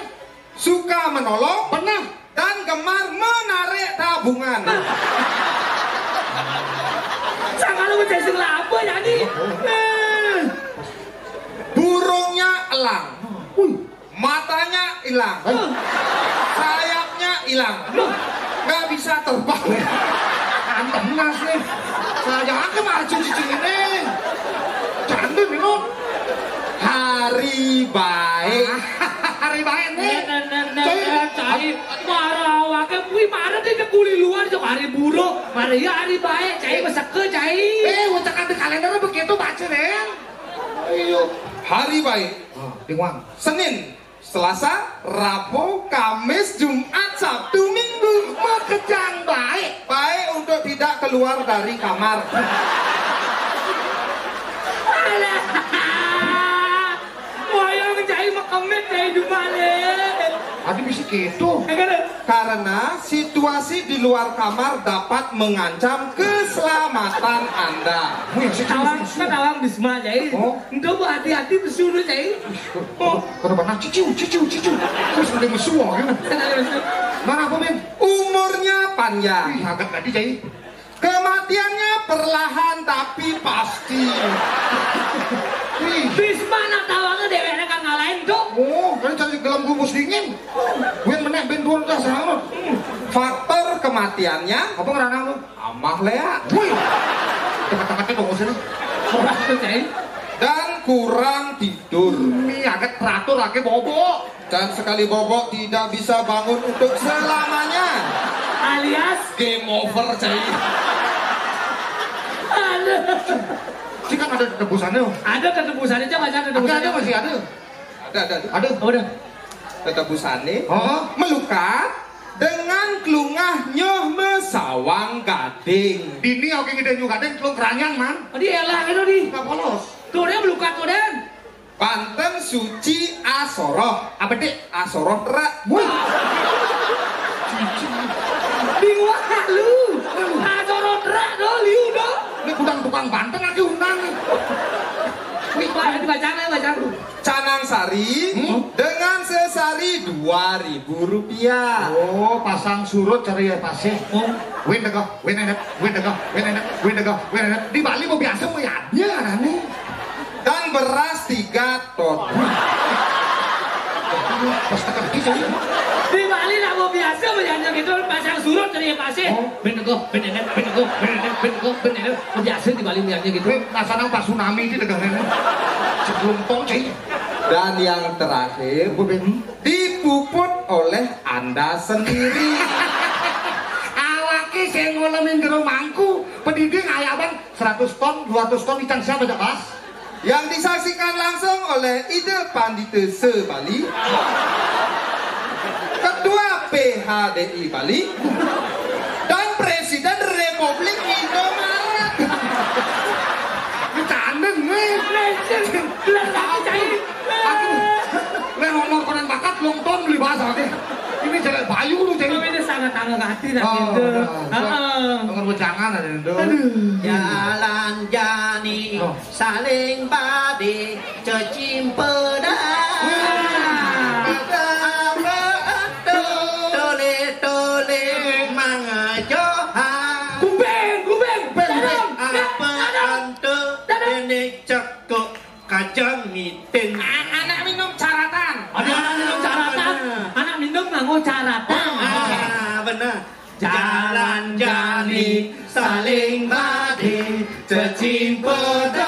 Suka menolong. Benar. Dan gemar menarik tabungan. Sama lu cai sing laba ya ni. Eh. Burungnya elang. Matanya hilang. Sayapnya hilang. Nggak bisa terbang. Anteng nas nih. Saya akan maju di sini. Candu nih lo. Hari baik. Hari baik nih. Nen, nen, nen, nen, cai. Marah awake kuwi marah di kuli luar, cok, hari buruk. Marah ya hari baik, cai, meseke, cai. Eh, ucap di kalender begitu baca, Nen. Ayo. Hari baik. Oh, di Wang. Senin, Selasa, Rabu, Kamis, Jumat, Sabtu, Minggu. Makejang baik. Baik untuk tidak keluar dari kamar. Alah. Wayang cai mekemit cai jumane. Adi bisa gitu. Karena situasi di luar kamar dapat mengancam keselamatan Anda. Wih, si Tawang, kan tawang bisma cai. Oh. Ento bu hati-hati besu dulu cai. Oh, kada pernah ciciu, ciciu, ciciu. Terus ada mesu gitu. Mana apa, Min? Umurnya panjang. Ih, agak tadi cai. Kematiannya perlahan tapi pasti. Wih. Bisma nak tawangnya deweknya kan ngalahin tuh. Oh, kan cari dalam gubus dingin. Gue menek ben dua udah sama. Faktor kematiannya apa ngerana lu? Amah Lea. Wih. Tengah-tengahnya dong sini. Kurang tuh cai. Dan kurang tidur. Ini agak teratur lagi bobo. Dan sekali bobok tidak bisa bangun untuk selamanya. Alias game over, cai. Aduh. Sih kan ada tebusannya. Ada tebusannya, coba ada tebusannya. Ada, masih ada. Ada, ada. Ada. Udah. Tetebusannya. Oh. Melukat dengan kelungah nyoh mesawang gading. Dini oke gede juga deh, kelung keranyang, man. Oh, dia elah itu di. Nggak polos. Tuh dia melukat tuh, Den. Banten suci asoroh. Apa, Dik? Asoroh terak. Wih. Bingung lu. Asoroh terak do, liu do. Ini gudang tukang Banten lagi undang nih. Wih, Pak, ini bacaan ya, bacaan. Canang Sari. Hmm? Dengan sesari dua ribu rupiah. Oh, pasang surut cari ya pasih. Oh. Win degah, win enek, win degah, win enek, win degah, win enek. Di Bali mau biasa mau ya, ya nih. Dan beras tiga ton. Pas tekan di sini. Di Bali nak mau biasa, banyak gitu, pasang surut dari pasir. Oh. Benego, benego, benego, benego, benego, benego. Biasa di Bali lihatnya gitu. Weh, rasa nang pas tsunami di negara ini. Sebelum tong, cai. Dan yang terakhir, dipuput oleh anak. Anda sendiri. Awake sing ngolemin jero mangku, pedidi ngayaban seratus ton, dua ratus ton, icang siapa, Cak Bas? Yang disaksikan langsung oleh Ida Pandita Se Bali, Ketua P H D I Bali, dan Presiden Republik Indomaret. Ini candeng, nih. Aku, leh ono konen bakat, long ton beli bahasa, oke. Ini jelek bayu lu, jelek. Ini sangat tangga hati, nah, oh, gitu. Nah, heeh. Nomor wejangan ada itu. Aduh. Jalan jani, oh, saling badi cecimpedan. Wah. Apa ento tole-tole mangejohan. Kuping, kuping. Kuping, kuping. Apa ento dene cekok kacang miting. A-, anak minum caratan. Ada anak minum caratan. Anak minum nganggo caratan. Ah, bener. Jalan jani saling badi cecimpedan.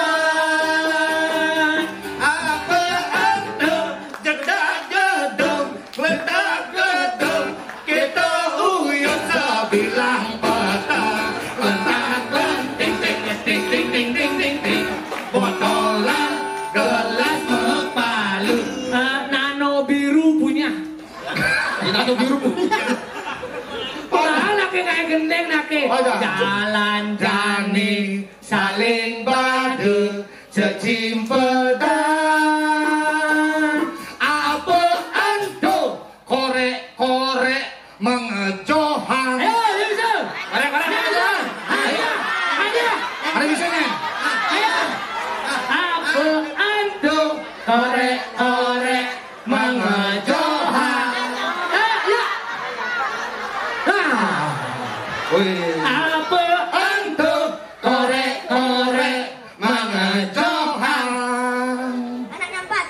Apa ento jedak jedong, ledak gedong, kita uyuh sabilang petang. Letak ting ting ting ting ting ting ting ting. Botolan gelas mepalu. Eh, nano biru punya. Ya, nano biru punya. Padahal nake kayak gendeng nake. Oh, iya. Jalan jani saling badi cecimpedan. Apa ento korek-korek mengejohan. Ayo, ayo, bisa. Korek-korek mengejohan. Ayo, ayo. Ada bisa nih. Ayo. Apa ento korek-korek mengejohan. Eh, ya. Ah. Wih. Apa ento korek-korek mengejohan. Anak nyampat.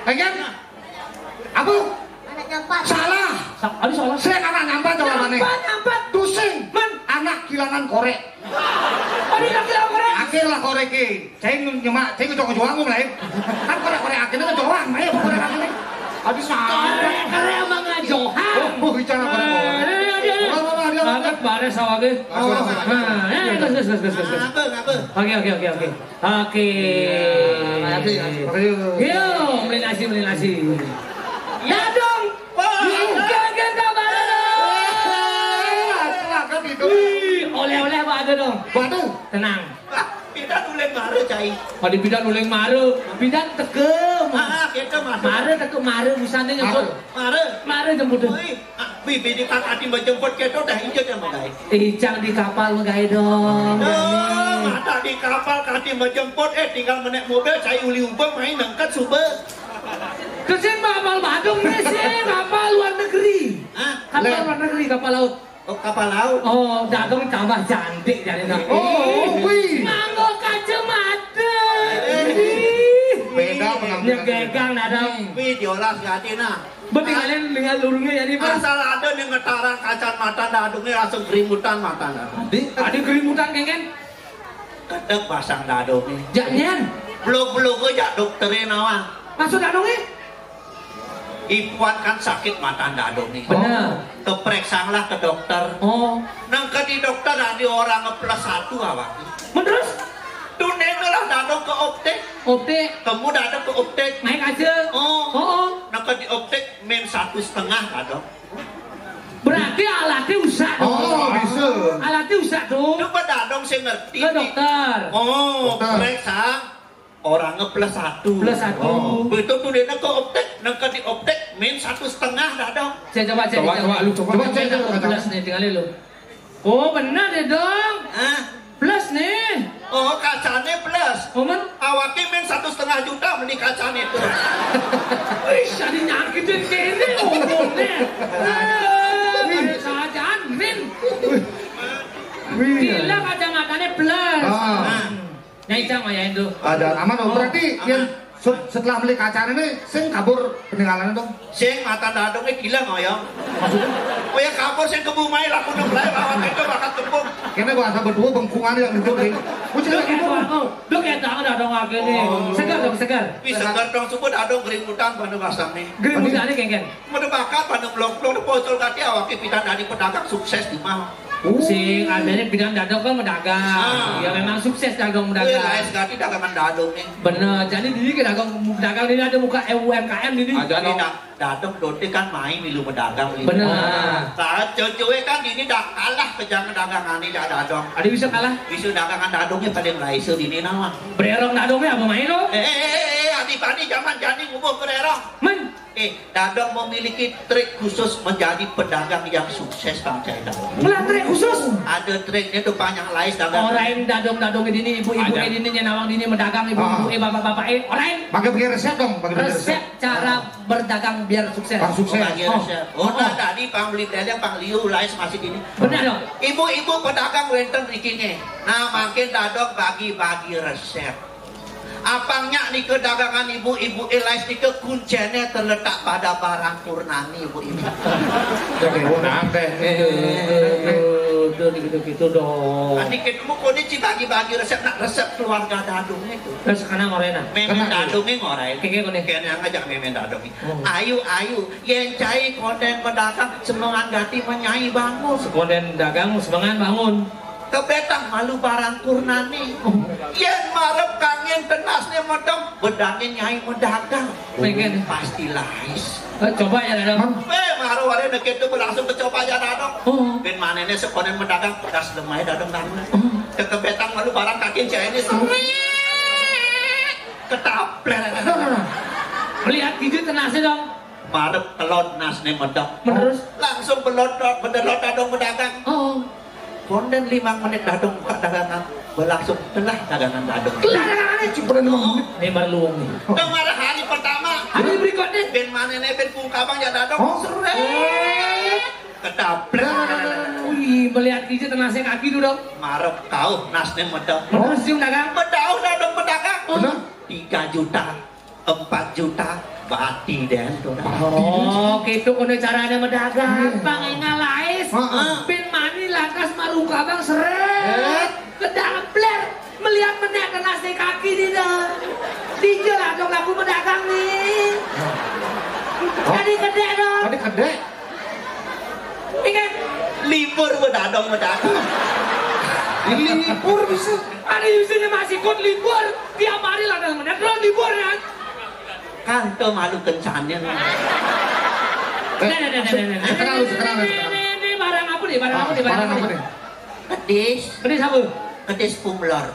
Ayo. Apa? Anak nyampat. Salah. Sa-, aduh, salah. Sing anak nyampat jawabane. Nyampat, nyampat. Tusing. Men. Anak kilangan korek. Aduh, anak kilangan korek. Akhir lah korek iki. Saya nyemak, saya ngejok-ngejok aku mulai. Kan korek-korek akhirnya ngejok, ayo korek akhirnya. Aduh, salah. Korek, korek emang ngajohan. Oh, oh, bicara korek-korek. Eh, dia, dia, dia. Apa, apa, dia, apa? Angkat baris awake. Langsung, langsung. Nah, eh, terus, terus, terus, terus, terus. Apa, apa? Oke, oke, oke, oke. Oke. Iya, makasih, makasih. Makasih. Yo, melinasi, melinasi. Ya dong. Wah. Ih, jangan, jangan, tak marah dong. Wah, itu lah, kan itu. Wih, oleh-oleh apa ada dong? Waduh. Tenang. Ah, pidan uling mara, cai. Pada pidan uling mara. Pidan teke. Ah, ah, kita masuk. Mara teke, mara, busane nyebut. Mara. Mara. Mara jemput. Wih. Ah, wi, bini tak ati menjemput kita dah injek yang megai. Ijang di kapal megai dong. Duh, mata di kapal kati menjemput, eh, tinggal menek mobil, cai uli ubeng main nangkat suba. Kesin kapal Badung nih sih, kapal luar negeri. Hah? Kapal luar negeri, kapal laut. Oh, kapal laut. Oh, dadong tambah cantik jadi nak. Oh, wih. Nganggo kacamata. Eh. Ih. Beda penampilan. Nyegegang dadong. Wih, diolah si hati nah. Betinggalin dengan lurungnya jadi, Pak. Asal ada nih ngetarang kacan mata dadungnya langsung kerimutan mata dadung. Tadi? Tadi kerimutan, kengen? Kedek pasang dadungnya. Jangan. Blok-blok aja dokternya nawang. Maksud dadungnya? Ipuan kan sakit mata dadungnya. Benar. Kepreksanglah ke dokter. Oh. Nang ke di dokter ada orang plus satu awak. Menurut? Tuh nengok lah dadung ke optik. Optik. Kamu dadung ke optik. Naik aja. Oh. Oh, oh. Nang ke di optik min satu setengah dadung. Berarti alatnya usah dong. Oh, bisa. Alatnya usah dong. Coba dadung saya ngerti. Ke dokter. Oh, dokter. Periksa. Orangnya plus satu. Plus satu. Oh. Betul tuh dia ke optik, nang ke di optik min satu setengah dadung. Saya coba cek. Coba, coba, lu coba. Coba cek, coba, coba. Plus nih, tinggalin lu. Oh, benar deh dong. Hah? Plus nih. Oh, kacanya plus. Oh, men? Awaknya min satu setengah juta beli kacanya itu. Wih, jadi nyakitin kene omongnya. Eh, wih. Kacaan min. Wih. Gila, kacamatanya plus. Ah. Nah. Nyai Cang mayain tuh. Ada aman, oh, berarti aman. Yang se-, setelah beli kacanya ini, sing kabur peninggalannya dong. Sing mata dadungnya gila ngoyong. Maksudnya? Oh ya, kabur sing kebumai laku nang lain lawan itu bakat tembung. Kena bahasa berdua bengkungan yang itu nih. Duh, kayak doang, oh. Duh, kayak doang, dadong aja nih. Oh. Segar dong, segar. Wis segar dong, sumpah dadong gerimutan pada basang nih. Gerimutan nih, kengken. Mada bakat pada blok-blok, pocol kati awake pidan dadi pedagang sukses di mah. Sing adanya pidan dadong kan medagang. Ah. Ya, memang sukses dadong medagang. Wih, laes kati dagangan dadong nih. Bener, jadi dini ke dagang, dagang ini ada buka U M K M ini. Aja nih, dadong dote kan main milu medagang milu. Bener. Saat cewek kan ini dah kalah ke jangan dagangan ini dah dadong. Ada bisa kalah? Bisa dagangan dadongnya paling laisa dini nawa. Bererong dadongnya apa main lo? Eh, eh, eh, eh, adi padi zaman jani ngubuh bererong. Men. Eh, dadong memiliki trik khusus menjadi pedagang yang sukses, Bang Cai Dadong. Lah, trik khusus? Ada triknya tuh, panjang lais dagang. Orain dadong-dadong ini, ibu-ibu ini, nawang ini, medagang, ibu-ibu, eh, bapak-bapak, eh, orain. Pakai pakai resep dong, pakai pakai resep. Resep cara berdagang biar sukses. Bang sukses. Oh, pakai resep. Oh, tadi pang beli dadong, pang liu, lais masih gini. Benar dong. Ibu-ibu pedagang wenten rikinya. Nah, makin dadong bagi-bagi resep. Apangnya nika dagangan ibu-ibu, eh, lais nika kuncinya terletak pada barang Purnani, ibu-ibu. Oke, nang teh. Eh, udah gitu-gitu dong. Tadi ketemu kau ini ci bagi-bagi resep, nak resep keluarga dadungnya itu. Terus kena ngorena. Memang dadungnya ngorai. Keke kau nih. Kena ngajak memang dadungnya. Hmm. Ayu, ayu, yen cai konden pedagang semengan gati menyai bangun. Sekonden dagang semengan bangun. Kebetang malu barang Purnani. Yen marep kangen tenasne medem, bedangin nyai medagang. Pengen. Pasti lais. Eh, coba ya, Dadong. Eh, maru wari deket tu berlangsung kecoba ya, Dadong. Oh. Ben manene sekonen medagang, pedas lemai Dadong nang. Oh. Kebetang malu barang kaki cai ini. Ketabler. Melihat gigi tenasnya dong. Marep telon nasne medok. Terus? Langsung belot, bedelot Dadong medagang. Oh. Konden limang menit Dadong buka dagangan. Berlangsung telah dagangan Dadong. Telah dagangannya cuma limang menit. Ini baru luwung nih. Kemarin hari pertama. Hari berikutnya. Ben manene ben pungkabang ya Dadong. Oh. Seret. Ketabrak. Wih, melihat gigi tenasnya kaki dulu dong. Marep kau nasne medok. Terus cium dagang. Bedau Dadong medagang. Benar. Tiga juta. Empat juta bati deh tuh. Oh, gitu kono caranya medagang. Iya. Pang engalais. Heeh. Bin mani lantas marung kabang seret. Eh? Kedabler. Melihat menek kena si kaki di dah. Dijel dong aku medagang nih. Oh. Jadi gede dong. Tadi gede. Ingat, libur bedadong medagang. Ini libur bisa. Ada isinya masih ikut libur. Tiap hari lah dalam menek libur kan. Kan tuh malu kencannya. Nah, nah, nah, nah, nah, nah. Sekarang lu, sekarang lu, sekarang. Ini, ini, ini barang apa nih? Barang apa nih? Barang apa nih? Kedis. Kedis apa? Kedis pumlor.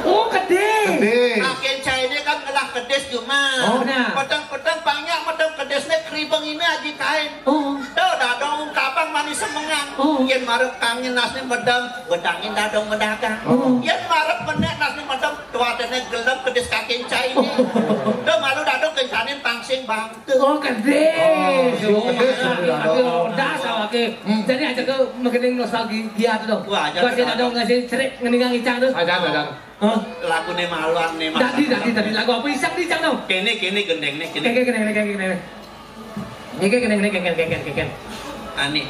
Oh, kedis. Kedis. Makin cai ini kan ngelah kedis cuma. Oh, benar. Peteng-peteng banyak, peteng kedisnya keribeng ini aja kain. Oh. Tuh, dadong kabang manis semengan. Oh. Yen marep kangen nasne medem, bedangin dadong medagang. Oh. Yen marep menek nasne medem, tuatene gelem kedis kakin cai ini. Tuh, malu dadong kencanin pangsing bang. Oh, kedis. Oh, kedis, aduh, dadong. Aduh, das awake. Hmm. Jadi aja ke megening nostalgia tuh dong. Wah, aja dadong ngasih cerik ngeningang icang tuh. Aja, dadong. Hah? Lagune maluan nih, Mas. Tadi, tadi, tadi lagu apa isang nih, Cang, dong? Kene, kene, gendeng nih, kene. Kene, kene, kene, kene, kene. Kene, kene, kene, kene, kene, kene. Ani.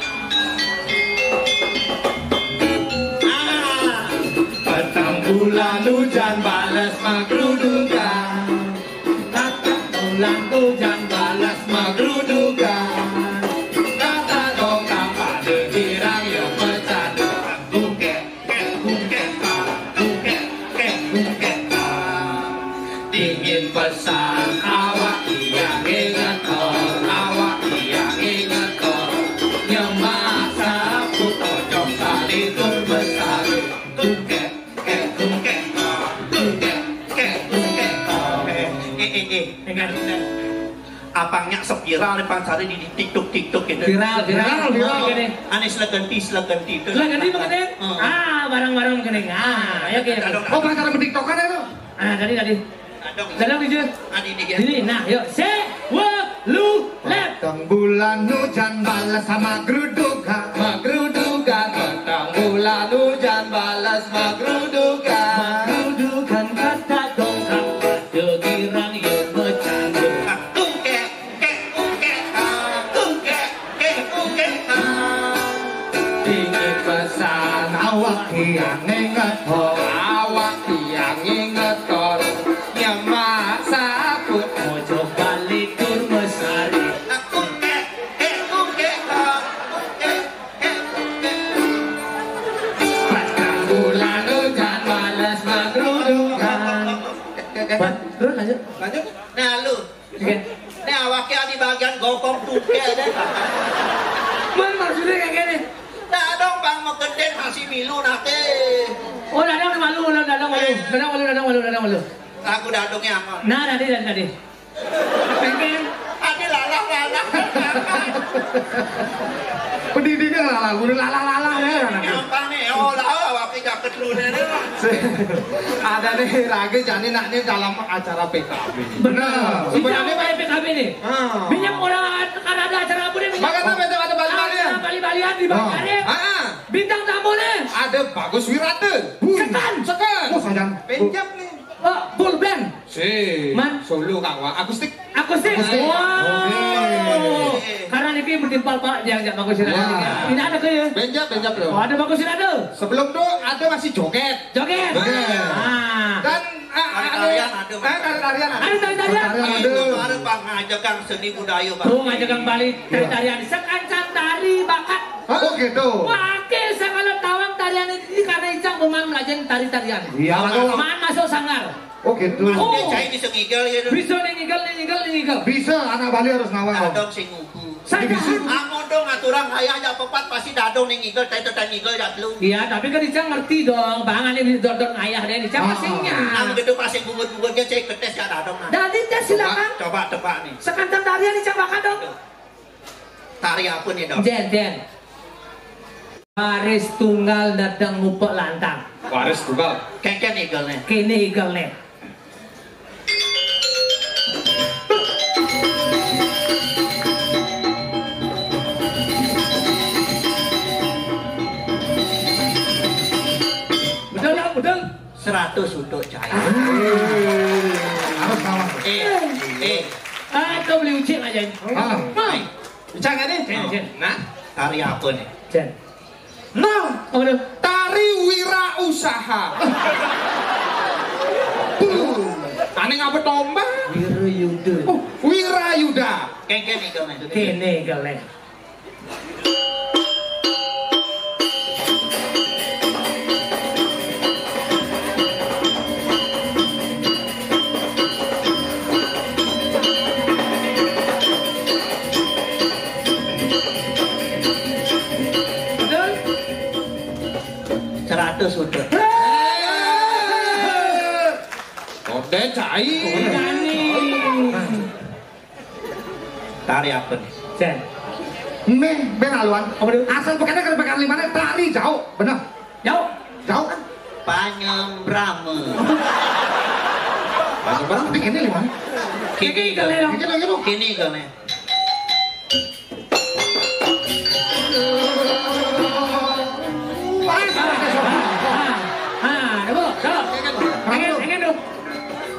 Ah. Petang bulan hujan balas magrudugan. Petang bulan hujan balas magrudugan. Kata dong apa dikirang ya pecah. Bungkek. Dingin pesan awak yang inget kor, awak yang inget kor. Nyemak sapu tojok kali tur besar. Tungkek, kek, tungkek, tungkek, kek, tungkek. Eh, eh, eh, eh. Ingat. Apangnya sepiral nih, Bang, cari di TikTok, TikTok gitu. Viral, viral. Viral, viral. Oke deh. Ane sila ganti, sila ganti itu. Sila ganti, Bang, deh. Heeh. Ah, barang-barang gini. Ah, ya, oke, oke. Oh, pacaran bertiktokan ya tuh? Ah, tadi, tadi. Dadong. Dadong, Ije. Ah, di, di, ya. Ini, nah, yuk. Se, we, lu, lep. Tang bulan hujan balas sama gerudukan. Magrudukan, petang bulan hujan balas magrudukan. Magrudukan kata dongkang, pada girang yuk bercanda. Tungkek, kek, tungkek, ah, tungkek, kek, tungkek, ah. Dingin pesan awak yang inget ho. Awak Kayak ada. Mun maksudnya kayak gini. Dadong bang makedén masih milu nate. Oh, dadong malu, dadong, dadong malu. Dadong malu, dadong malu, dadong malu. Lagu dadongnya apa? Nah, tadi, tadi, tadi. Pengen. Ada lalah-lalah. Pendidikan lalah, guru lalah-lalah ya. Gampang nih, oh lah, wakil jaket lu nih. Ada nih, lagi jani nak nih dalam acara P K B. Benar. Sebenarnya P K B nih. Ah. Minyak orang ada acara apa nih? Minyak. Makanya ada, ada bali-balian. Ada bali-balian di Bali. Ah. Bintang tamu nih. Ada Bagus Wirata. Sekan. Sekan. Oh, sayang. Pencap nih. Oh, full band. Si. Man. Solo kawa. Akustik. Akustik. Akustik. Wow. Oke. Karena niki bertimpal Pak, dia nggak Bagus Wirata. Wah. Ini ada ke ya? Pencap, pencap, bro. Oh, ada Bagus Wirata. Sebelum tuh ada masih joget. Joget. Joget. Ah. Dan, ah, tari-tarian ada, Mas. Tari-tarian ada. Ada tari-tarian. Tari-tarian ada. Itu baru, Pak, ngajegang seni budaya, Pak. Oh, ngajegang Bali, iya, tari-tarian. Sekancan tari bakat. Oh, gitu. Wah, akeh sangkala tawang tarian ini karena Icang memang belajar tari-tarian. Iya, betul. Man masuk sanggar. Oh, gitu. Mas, oh, dia cai bisa ngigel ya, tuh. Bisa nih ngigel, nih ngigel, nih ngigel. Bisa, anak Bali harus nawang. Dadong sing ngubu. Saya bisa. Amun dong aturan ayah aja pepat pasti dadong nih ngigel, tai tetan ngigel ya lu. Iya, tapi kan Icang ngerti dong, Bang, ini dodon ayah deh, Icang pasti ngerti. Nah, begitu pasti bungut-bungutnya cai ketes ya dadong, nah. Dadi tes silakan. Coba, coba tebak nih. Sekancan tarian Icang bakat dong. Tari apa nih, Dok? Jen, Jen. Baris tunggal dadang ngupek lantang. Baris tunggal. Kengken igelnya. Kene igelnya. Betul, Dok? Betul. Seratus untuk cai. Harus sama. Eh, eh. Ah, kau beli ucing aja. Ah. Nah. Ucang kan nih? Cen, cen. Nah, tari apa nih? Cen. Nah, apa tuh? Tari wira usaha. Buh. Ane ngapa tombak? Wira Yuda. Oh, wira Yuda. Kengken nih, kengken. Kene kele. Betul? Seratus udah. Kode cai. Tari apa nih? Jen. Meh, ben aluan. Apa dia? Asal pekene kerepek kalimane tari jauh, bener. Jauh. Jauh kan? Panyembrame. Panyembrame. Tapi kene lima. Kene kene. Kene kene. Kene kene. Ah, ah, ada, Bu. Tuh. Pengen, pengen, tuh.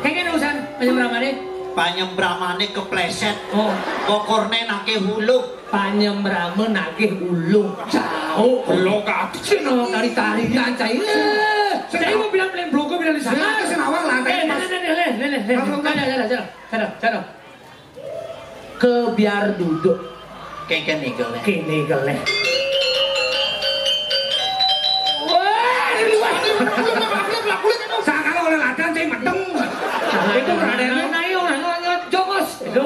Pengen urusan panyembramane. Panyembramane kepleset. Oh. Kokorne nake huluk. Panyembrame nake huluk. Jauh. Lo kati no dari tarian cai. Eh, cai mau bilang paling blogo bilang di sana. Sing awal lantai. Eh, lele, lele, lele, lele. Masuk, masuk. Lele, lele, lele. Sana, sana. Kebiar duduk. Kengken nih, Gel, nih. Kene kele. Wah, ini luar. Sakala oleh latihan saya medeng. Itu berada yang naik orang jokos. Itu.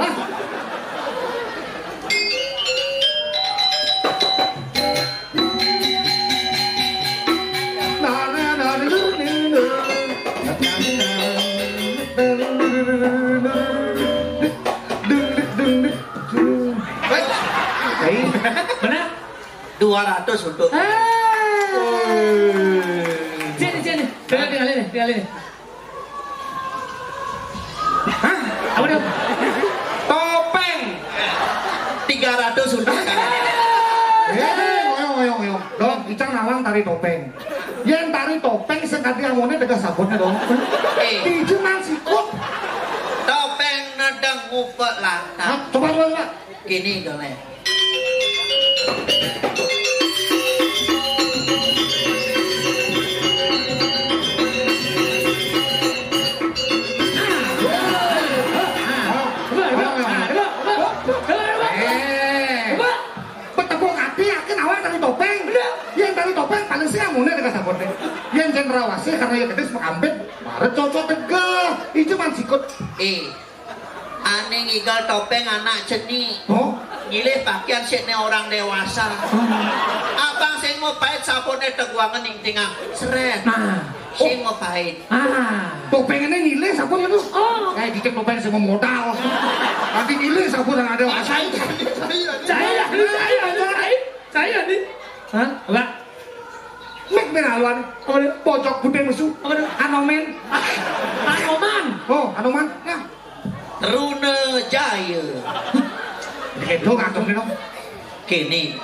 Mana? Dua ratus untuk. Ah. Sini, sini. Tinggal, tinggal ini, tinggal ini. Hah? Apa dia? Topeng. Tiga ratus untuk. Eh, ngoyong, ngoyong, ngoyong. Dong, Icang nawang tari topeng. Yen tari topeng sing kanthi amune tegas sabotne, dong. Eh. Dijeman sikut. Topeng nedeng ngupek lantang. Hah? Coba, coba, coba. Kene, dong, eh. Eh, petepuk ati, yakin awak tari topeng. Bener. Yen tari topeng paling sing amune tegas sabotne. Yen jen rawase karena ya gedhe semekambit, mare cocok tegah. Ijo man sikut. Eh, ane ngigel topeng anak ceni. Oh? Nyilih pakaian sik né orang dewasa. Abang sing mau pahit sapuné teguangan ning tingah. Srét. Nah. Sing mau pahit. Ah. Topéngé nyilih sapu ya tuh. Oh. Kayak dicek topéng sing mau modal. Nanti nyilih sapu orang dewasa. Saya, saya, saya, saya, saya, saya, nih. Hah? Lah. Mek meraluan. Apa dia? Pojok gudé musuh. Apa dia? Anomen. Anoman. Oh, Anoman. Nah. Truna Jaya. Kéto ngatur dong. Kéné.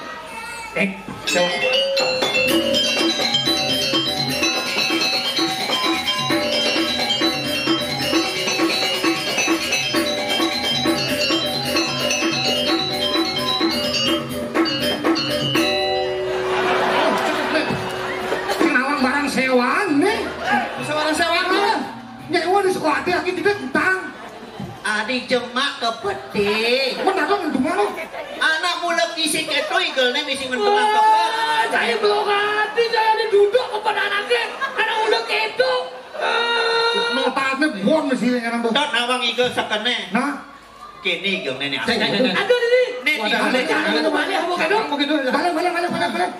Eh, coba. Sing nawang barang séwaan nih. Seorang séwaan. Nyewa di sekolah lagi tidak utang. Adi jemak ke peti. Mana tuh ngentungan lo? Anak mula kisik itu igel nih misi ngentungan ke peti. Saya belum ngerti, saya ada duduk ke anaknya. Anak mula itu. Notatnya buang mesti yang tuh. Dot nawang igel sekené. Nah, kini igel nih. Aduh, ini. Nih, wadah, tinggal wadah, jangan wadah. Kembali, aku kado. Begitu. Balik, balik, balik, balik, balik.